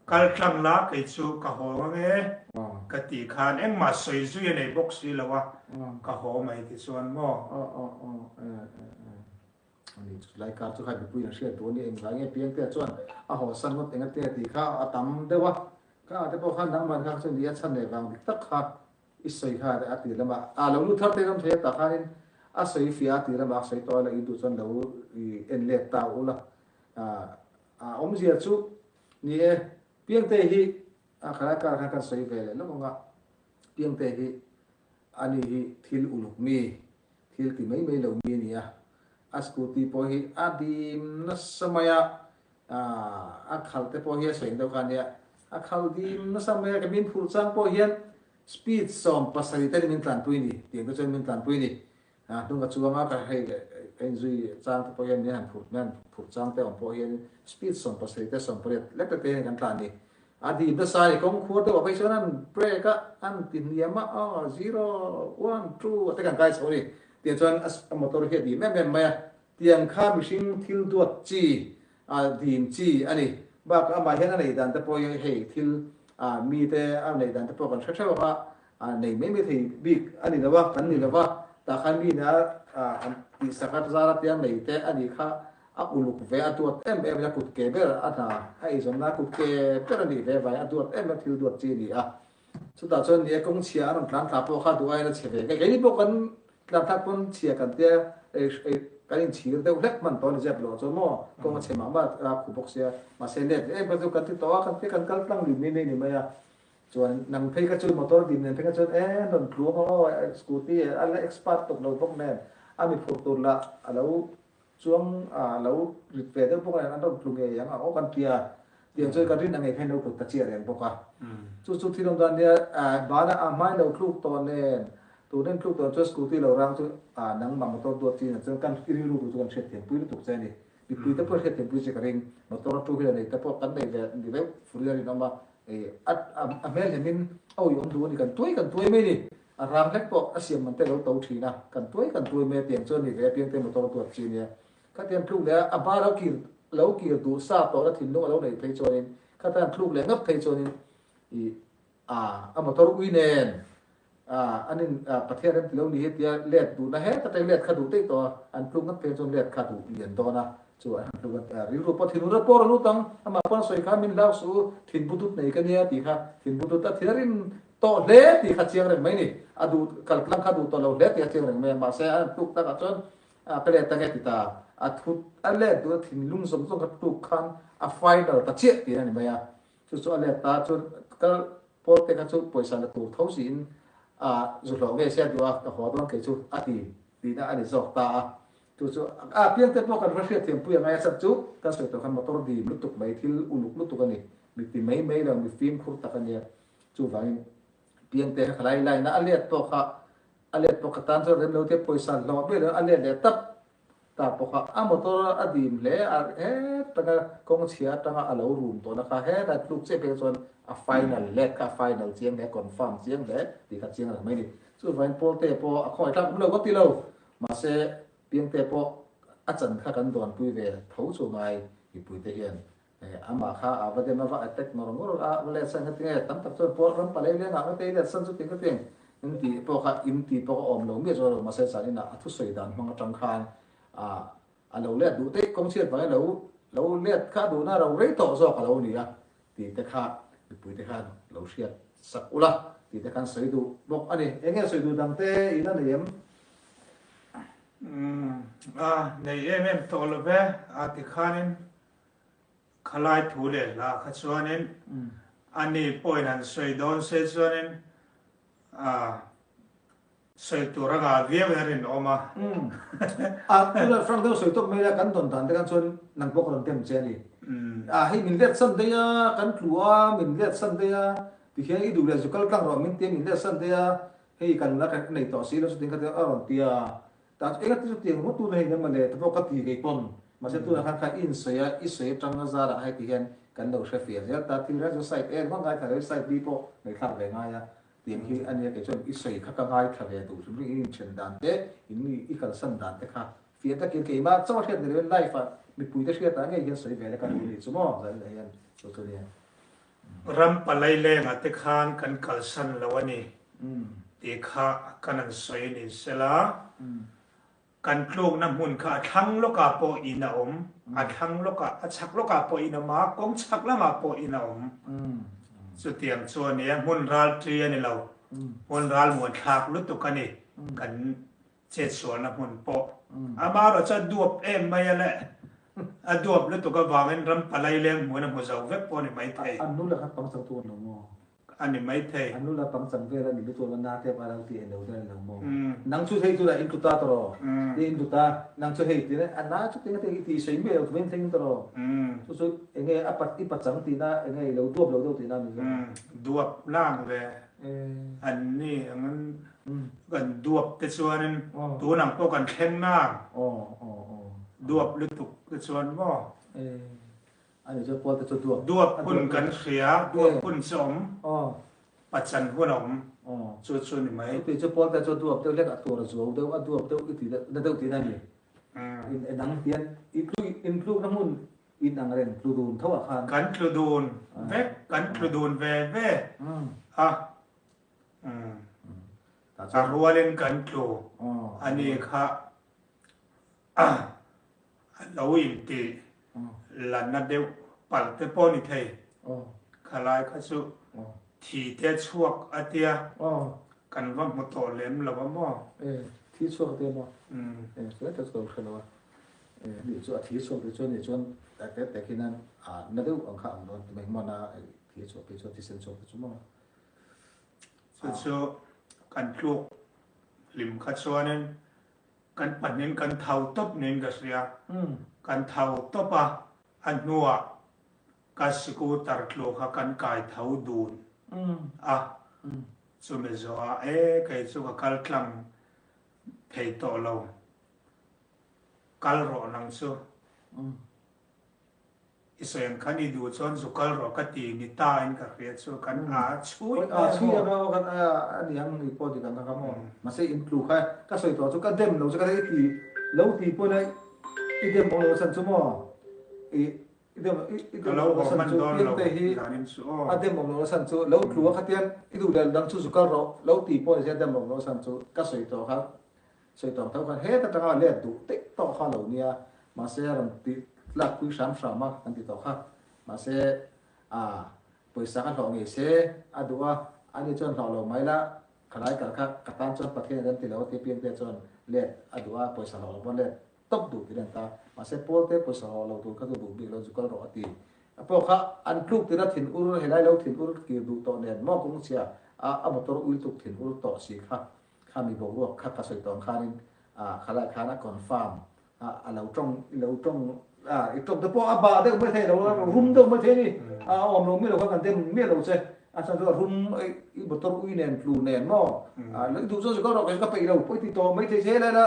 kal tlang la kei chu ka haw ang e ka tih khan engmah sawi zui a nei bawk si lo a, ka haw mai tichuan maw. Ani chu lai kar chu kha mipui an hriat duh a ni engvai nge Piangtea chuan a hawsan ngawt eng atia tih kha a tam deuh a, ka ah te pawh khan nangman kha chuan i a chhan leh vang dik tak kha i sawi kha a tir lamah ah lo lut thar te ram thei a tah khanin a sawi fiah a tir lamah a sawi tawh a la i duh chuan lo i en let ta ula ah a awmzia chu ni e Piangtea hi a khalai kar khan kan sawi ve leh lawk anga Piangtea hi ani hi thil uluk mi Thil ti mai mai lo mi a ni a, a scooty pawh hi a dim nasa mai a, a khal te pawh hi a sawi deuh kha a nia, a khal dim nasa mai a, ka min phurh chang pawh hian speed 70 te min tlanpui ni, tiang te chuan min tlanpui ni, a hnung a chuang a ka hei ka inzui chang te pawh hian min han phurh min han phurh chang te awm pawh hian speed 70 te 80 lek te te hian kan tlan ni. A dim nasa a ni, kawng khuar deuh ah phei chuan an break a, an ti hniam a, aw zero, one, two a te kan kai chho a ni. Tiang chuan a motor hi a dim em em mai a, tiang kha mihring thil duat chi, a dim chi a ni. Bakah amah hian a neih dan te pawh hi hei thil mite a neih dan te pawh kan hre theuh ang a, a nei mai mai thei bik a ni lo a, kan ni lo va, tah khan mi ina an tihsak a zar a tiang nei te a nih kha. A uluk ve a duat em em a kut ke ber a hna a eizawnna a kut ke ber a nih ve vangin a duat em em thil duat chi a ni a. Chutah chuan ni e kawng chhia a rawn tlan thla pawh kha duh aiin a chhe ve nge. Keini pawh kan tlan thlak pawn chhia kan tia kan inchhir deuh hlek hman tawh a ni zep loh chuan maw kawng a chhe mah mah a khu bawk sia. Mahse let leh em kha chu kan ti tawh a kan tia kan kal tlang lui mai mai a ni mai a. Chuan nang phei kha chu motor dim nen phei kha chuan e an rawn tluang a aw scooty a la expert tawp lo bawk nen a mi phurh tur lah a lo Chuang a lo rit ve deuh bawk a, an rawn tlu ngei ang a aw kan tia. Tiang chuan ka rin ang ngei kha in lo tlut ta chiah reng bawk a. Chu chu thil awm dan nia, bana a hmain lo thluk tawh nen, tun en thluk tawh chuan scooty lo rang chu nangmah motor duat chin ah chuan kan i rilru tur chu kan hriat thiam pui lutuk che a ni. Mipui te pawh hriat thiam pui che ka ring. Motor two wheeler nei te pawh kan nei ve ni deuh fur in a rinawm a, a hmel hlemin a uiawm duh a ni, kan tuai kan tuai mai a ni. A rang hlek pawh a siam man te lo to thin a, kan tuai kan tuai mai a tiang chuan ni ve apiang te motor duat chi nia. Khatiang thluk leh a a hma lo kir lo kir duh sa tawh na thinlung a lo neih phei chuanin khatan thluk leh ngap phei chuanin i a a motor ui nen a an in a Pathian rem ti lo ni hi tia let duhna heta teng let kha duh daih tawh a, an thluk ngap phei chuan let kha duh lian dawn a chu an han thluk a rilru pawh thinur a pawr a lut ang amah pawn a sawi kha min hlau suh u thin butut nei ka nia tih kha thin butut a thin a rim Tawh hle tih kha chiang reng mai ni. A duh kal tlang kha duh tawh lo hle tih a chiang reng mai a, mahse a tluk takah chuan ka let ta nge ti ta. A thut a let duh a thinlung zawng zawng kha tluk khan a final ta chiah tih a ni mai a. Chu chu a let ta chuan kal pawl te kha chu pawisa la tur tho siin a zu hlawh ngei se a duh a, ka haw dawn kei chu a ti tihna a ni zawk ta a. Chu chu a piang te pawh kan va hriat thiam pui ang ai a chhan chu kan sawi tawh khan motor dim lutuk mai thil uluk lutuk a ni. Mi ti mai mai lo mi fimkhur tak a nia. Chuvangin Piangte kha khalai laina a let pawh kha a let pawh ka tan chuan rem lo te pawisa hlawh vel a let leh tap ta pawh kha a motor a dim hle a het tanga kawng chhia atanga a lo rum tawhna kha heta tluk chiah phei chuan a final let kha a final chiang hle confirm chiang hle tih kha chiang reng mai a ni. Chuvangin Pawlte pawh a khawngaih tlak awm lo ka ti lo mahse Piangte pawh a chan kha kan dawnpui ve tho chu ngai mipuite hian Amah kha a va dem a, va attack ngawr ngawr a, va let san kha tinge tam tak chuan Paul ram palei lengah nga te let san chu ting ka ting in tih pawh kha in tih pawh a awm lo miah chuan lo mahse zan inah a thusawi dan hmang atang khan a a lo let duh daih kawng chhiat vangin lo lo let kha duhna ro rei tawh zawk a lo ni a tih te kha mipui te khan lo hriat sak ula tih te khan sawi duh bawk a ni. Eng nge sawi duh dang te in a nei em? Umm a nei em em tawh lo ve a tikhanin Khalai thu leh hla kha chuanin ani pawhin han sawi dawn se chuanin a Sawi tur a ngah viau in a rinawm a. Umm. A, tunah Frank deuh sawi tawp mai la, kan dawn dan te khan chuan nang pawh ka rawn tem che a ni. A, hei min let san daih a, kan tlu a, min let san daih a, tikhian i duh leh zu kal tlang rawh min ti a, min let san daih a, hei kan la nei tawh si lo chutin kha a rawn ti a. Tah chu engati chutiang ringawt tuna hei emaw le te pawh ka ti kei pawn. Mahse tunah khan kha i insawi a, i sawi atang a zarah hei ti hian kan lo hre fiah zel ta. Thil reng chu side A ringawt ngaithla lo in side B pawh ngaihthlak ve ngai a. Tiang hi a nia kei chuan i sawi kha ka ngaithla ve duh hrim hrim i inthen dan te, in i kalsan dan te kha fiah takin keimah chauh a hriat ni loin live ah mipui te hriatah ngei hian sawi ve la ka duh a nih chu maw Zalina hian chu chu nia. Ram palai lengah te khan kan kalsan lo a ni tih kha kan han sawi ni sela. Kan tlukna hmun kha a thlang lawkah pawh in a awm, a thlang lawkah, a chhak lawkah pawh in a awm a, kawng chhak lamah pawh in a awm. Chutiang chu a ni a, hmun ral ṭi a ni lo, hmun ral muan thlak lutuk a ni kan chetsualna hmun pawh. Amaherawh chu a duap em mai a le, a duap lutuk avangin ram palai leng hmuin a hmu zo vek pawh a ni maithei. An nu lakah pangchangtu an lo maw? A ni maithei. An nula pangchang vel a ni lutuk a na tep a lo ti elo der lo maw? Nang chu hei tunah in tlu ta tawh ti in tlu ta, nang chu hei tiin a na chu tinga te i ti sawi miah lo tumin thleng tawh chu chu enge a pat i pachang tihna enge i lo duap lo deuh tihna a ni zawk a. Duap lang ve an ni angin kan duap te chuanin tunang pawh kan thleng nang duap lutuk te chuan maw. A nih chuan Paul te chu duap. Duap hun kan hria, duap hun chu awm, pachan hun a awm, chu chu ni mai. Chuti chu Paul te chu duap deuh hlek a tur a zuau deuh, a duap deuh i ti deuh, na deuh tihna a ni. In en ang hian i tlu intlukna hmun in ang reng tlu dun tho ah khan. Kan tlu dun vek, kan tlu dun ve ve a, a rualin kan tlu a ni kha. A lo inti la na deuh palh te pawh ni thei. Khalai kha chu thi te chhuak a tia kan va hmu tawh lem lo a maw? E, thi chhuak a tia maw? E, chuan ka chu ka lo hre lo a. E, nih chu a thi chhuak tih chuan nih chuan te te khian a na deuh ang kha ang dawn ti mai hmuan a thi chhuak phei chuan thisen chhuak te chu maw? Chu chu kan tluk hlim kha chuanin Kan pahnin kan thau tawp niin ka hria. Kan thau tawp a, a hnuah ka scooter tlu kha kan kai tho dun a. Chumi zawhah e kei chu ka kal tlang thei tawh lo, kal rawh nang chu. I sawi ang khan i duh chuan zu kal rawh ka ti ni ta in ka hria chu kan a chhui mai a chhui ang a kan a a ni ang ni pawh dik ang ka maw mahse in tlu kha ka sawi tawh chu ka dem lo chu ka i ti lo ti pawn a i dem awm lo chan chu maw i i dem i dem awm lo chan chu piangte hi a dem awm lo chan chu lo tlu a khatian i duh leh dang chu zu kal rawh lo ti pawh ni se a dem awm lo chan chu ka sawi tawh kha Sawi tawng tho khan heta tanga let duh daih tawh kha lo nia, mahse a rawn ti tlak pui hram hram a kan ti tawh kha. Mahse ah pawisa kha hlawh ngei se a duh a, ani chuan hlawh lo mai la, khalai kal kha ka tan chuan Pathian in an ti lo a ti piangte chuan let a duh a, pawisa hlawh lo pawn let tawp duh ti reng ta. Mahse Pawlte pawisa hlawh lo tur kha chu duh bik lo zu kal rawh a ti. A pawh kha an tluk tir a thin ur helai lo thin ur kir duh tawh nen maw kawngchhia a a motor ui tuk thin ur tawh si kha. Khami boruak kha ka sawi tawh ang khanin ah khalai khan a confirm a a lo tawng i lo tawng a i tawng te pawh a bah deuh mai thei lo a rum deuh mai thei a ni a awm lo miah lo kha kan dem miah lo che a chhan chu a rum i motor ui nen tlu nen maw a i duh chuan zukar rawh kei chu ka peih lo pawh i ti tawh mai thei che helai la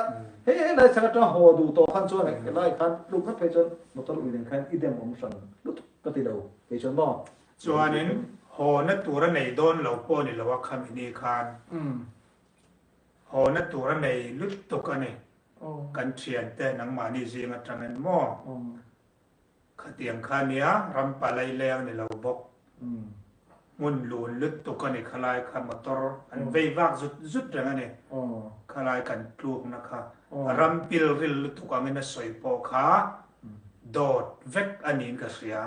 helai chhan atanga haw duh tawh khan chuan helai khan tluk ngat phei chuan motor ui nen khan i dem awm hran lutuk ka ti lo kei chuan maw. Chuanin haw na tur a nei dawn lo pawh ni lo a khami ni khan haw na tur a nei lutuk a ni. Kan thiante nangmahni zing atangin maw khatiang kha nia ram palai leng ni lo bawk hmun lun lutuk a ni khalai kha motor an vei vak zut zut reng a ni khalai kan tlukna kha ram pilril lutuk angin a sawi pawh kha Dawt vek a niin ka hria.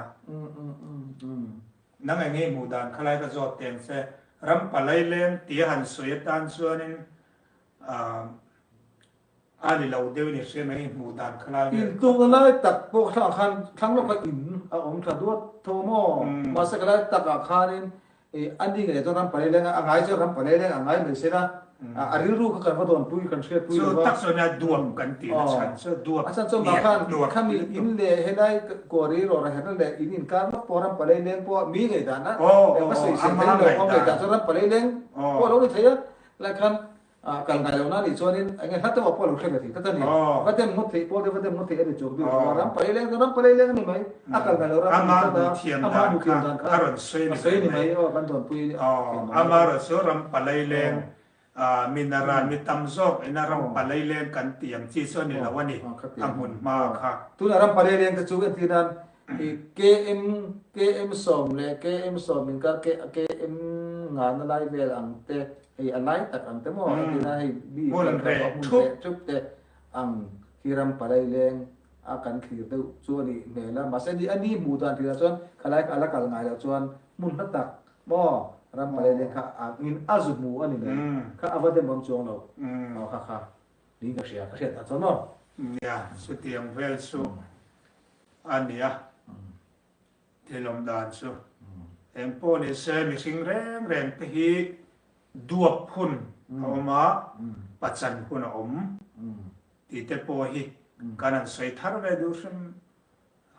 Nang eng nge hmuh dan khalai ka zawt teng che. Ram palai leng tia han sawi atan chuanin a ni lo deuhin i hria mai hmuh dan khalai vel. Intlukna lai tak pawh thlang khan thlang lawka in a awm tha duat tho maw? Mahse khalai takah khanin a ni ngei chuan ram palai leng a ngai chuan ram palai leng a ngai mai se la. A rilru kha kan va dawnpui kan hriatpui lo va. Chu tak chuan nia duap kan tih na chhan chu duap. A chhan chu mah khan khami in leh helai kuari rawra herna leh in inkar vak pawh ram palei leng pawh mi ngaihdan a va sawi sel thei lo a ngaihdan chu ram palei leng pawh a lo ni thei a lai khan kal ngai lohna anih chuanin eng nge hla deuhah pawh a lo hre ve thei tlat a ni. Va dem ngawt theih pawh te va dem ngawt theih a ni chuang bik lo a ram palei leng chu ram palei leng a ni mai a kal ngai loh ram a ni tlat a amah hmuhthiam dan kha a sawi ni mai aw kan dawnpui Amaherawh chu ram palei leng minaran mi tam zawk ina ram palei leng kan tih ang chi chu a ni lo a ni a hmun hma kha. Tunah ram palei leng te chu entir nan i KM KM 10 leh KM 10 inkar KM ngana lai vel ang te hei a lai tak ang te maw entir nan hei mi hmun reh thup te ang khi ram palei leng a kan thlir deuh chu a nih hmel a, mahse ni a ni hmuh dan thlir ah chuan khalai kha a la kal ngai loh chuan hmun hla tak maw ram palei leng kha ang in a zu hmu a ni mai kha a va dem awm chuang lo aw kha kha niin ka hria ka hriat dan chuan maw. Nia, chutiang vel chu a nia thil awm dan chu. Eng pawh ni se mihring reng reng te hi duap hun a awm a, pachan hun a awm. Tih te pawh hi kan han sawi thar ve duh hrim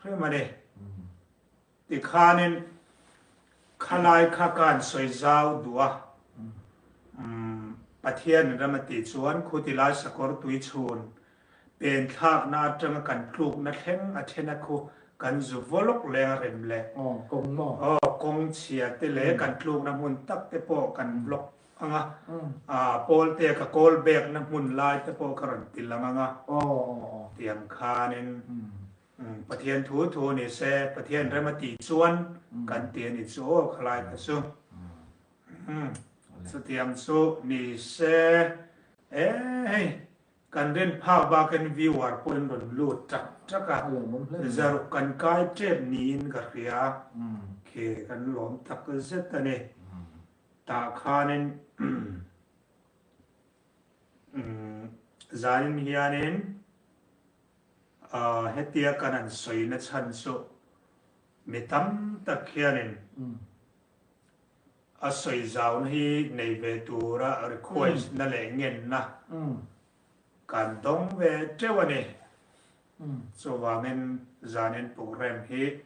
hrim a ni. Tikhanin khalai kha ka han sawi zau duh a, Pathianin ram a tih chuan khuti lai sakawr tui chhun pen thlakna atanga kan tlukna thleng a thena khu kan zu vaw lawk leng a rem leh. Aw kawng chhia te leh kan tlukna hmun tak te pawh kan vlog ang a, Pawlte ka kawl bekna hmun lai te pawh ka rawn ti lang ang a, tiang khanin Pathian thu thu ni se, Pathian rem a tih chuan kan ti a ni chu aw khalai kha chu. Chutiang chu ni se, e hei kan rin phak bakin viewer pawh in rawn lut ṭak ṭak a, zaruk kan kai ṭep niin ka hria, khi kan lawm tak zet a ni. Tah khanin zanin hianin hetia kan han sawina chhan chu mi tam tak hianin a sawi zauna hi nei ve tura request na leh ngenna kan dawng ve teuh a ni. Chuvangin zanin program hi.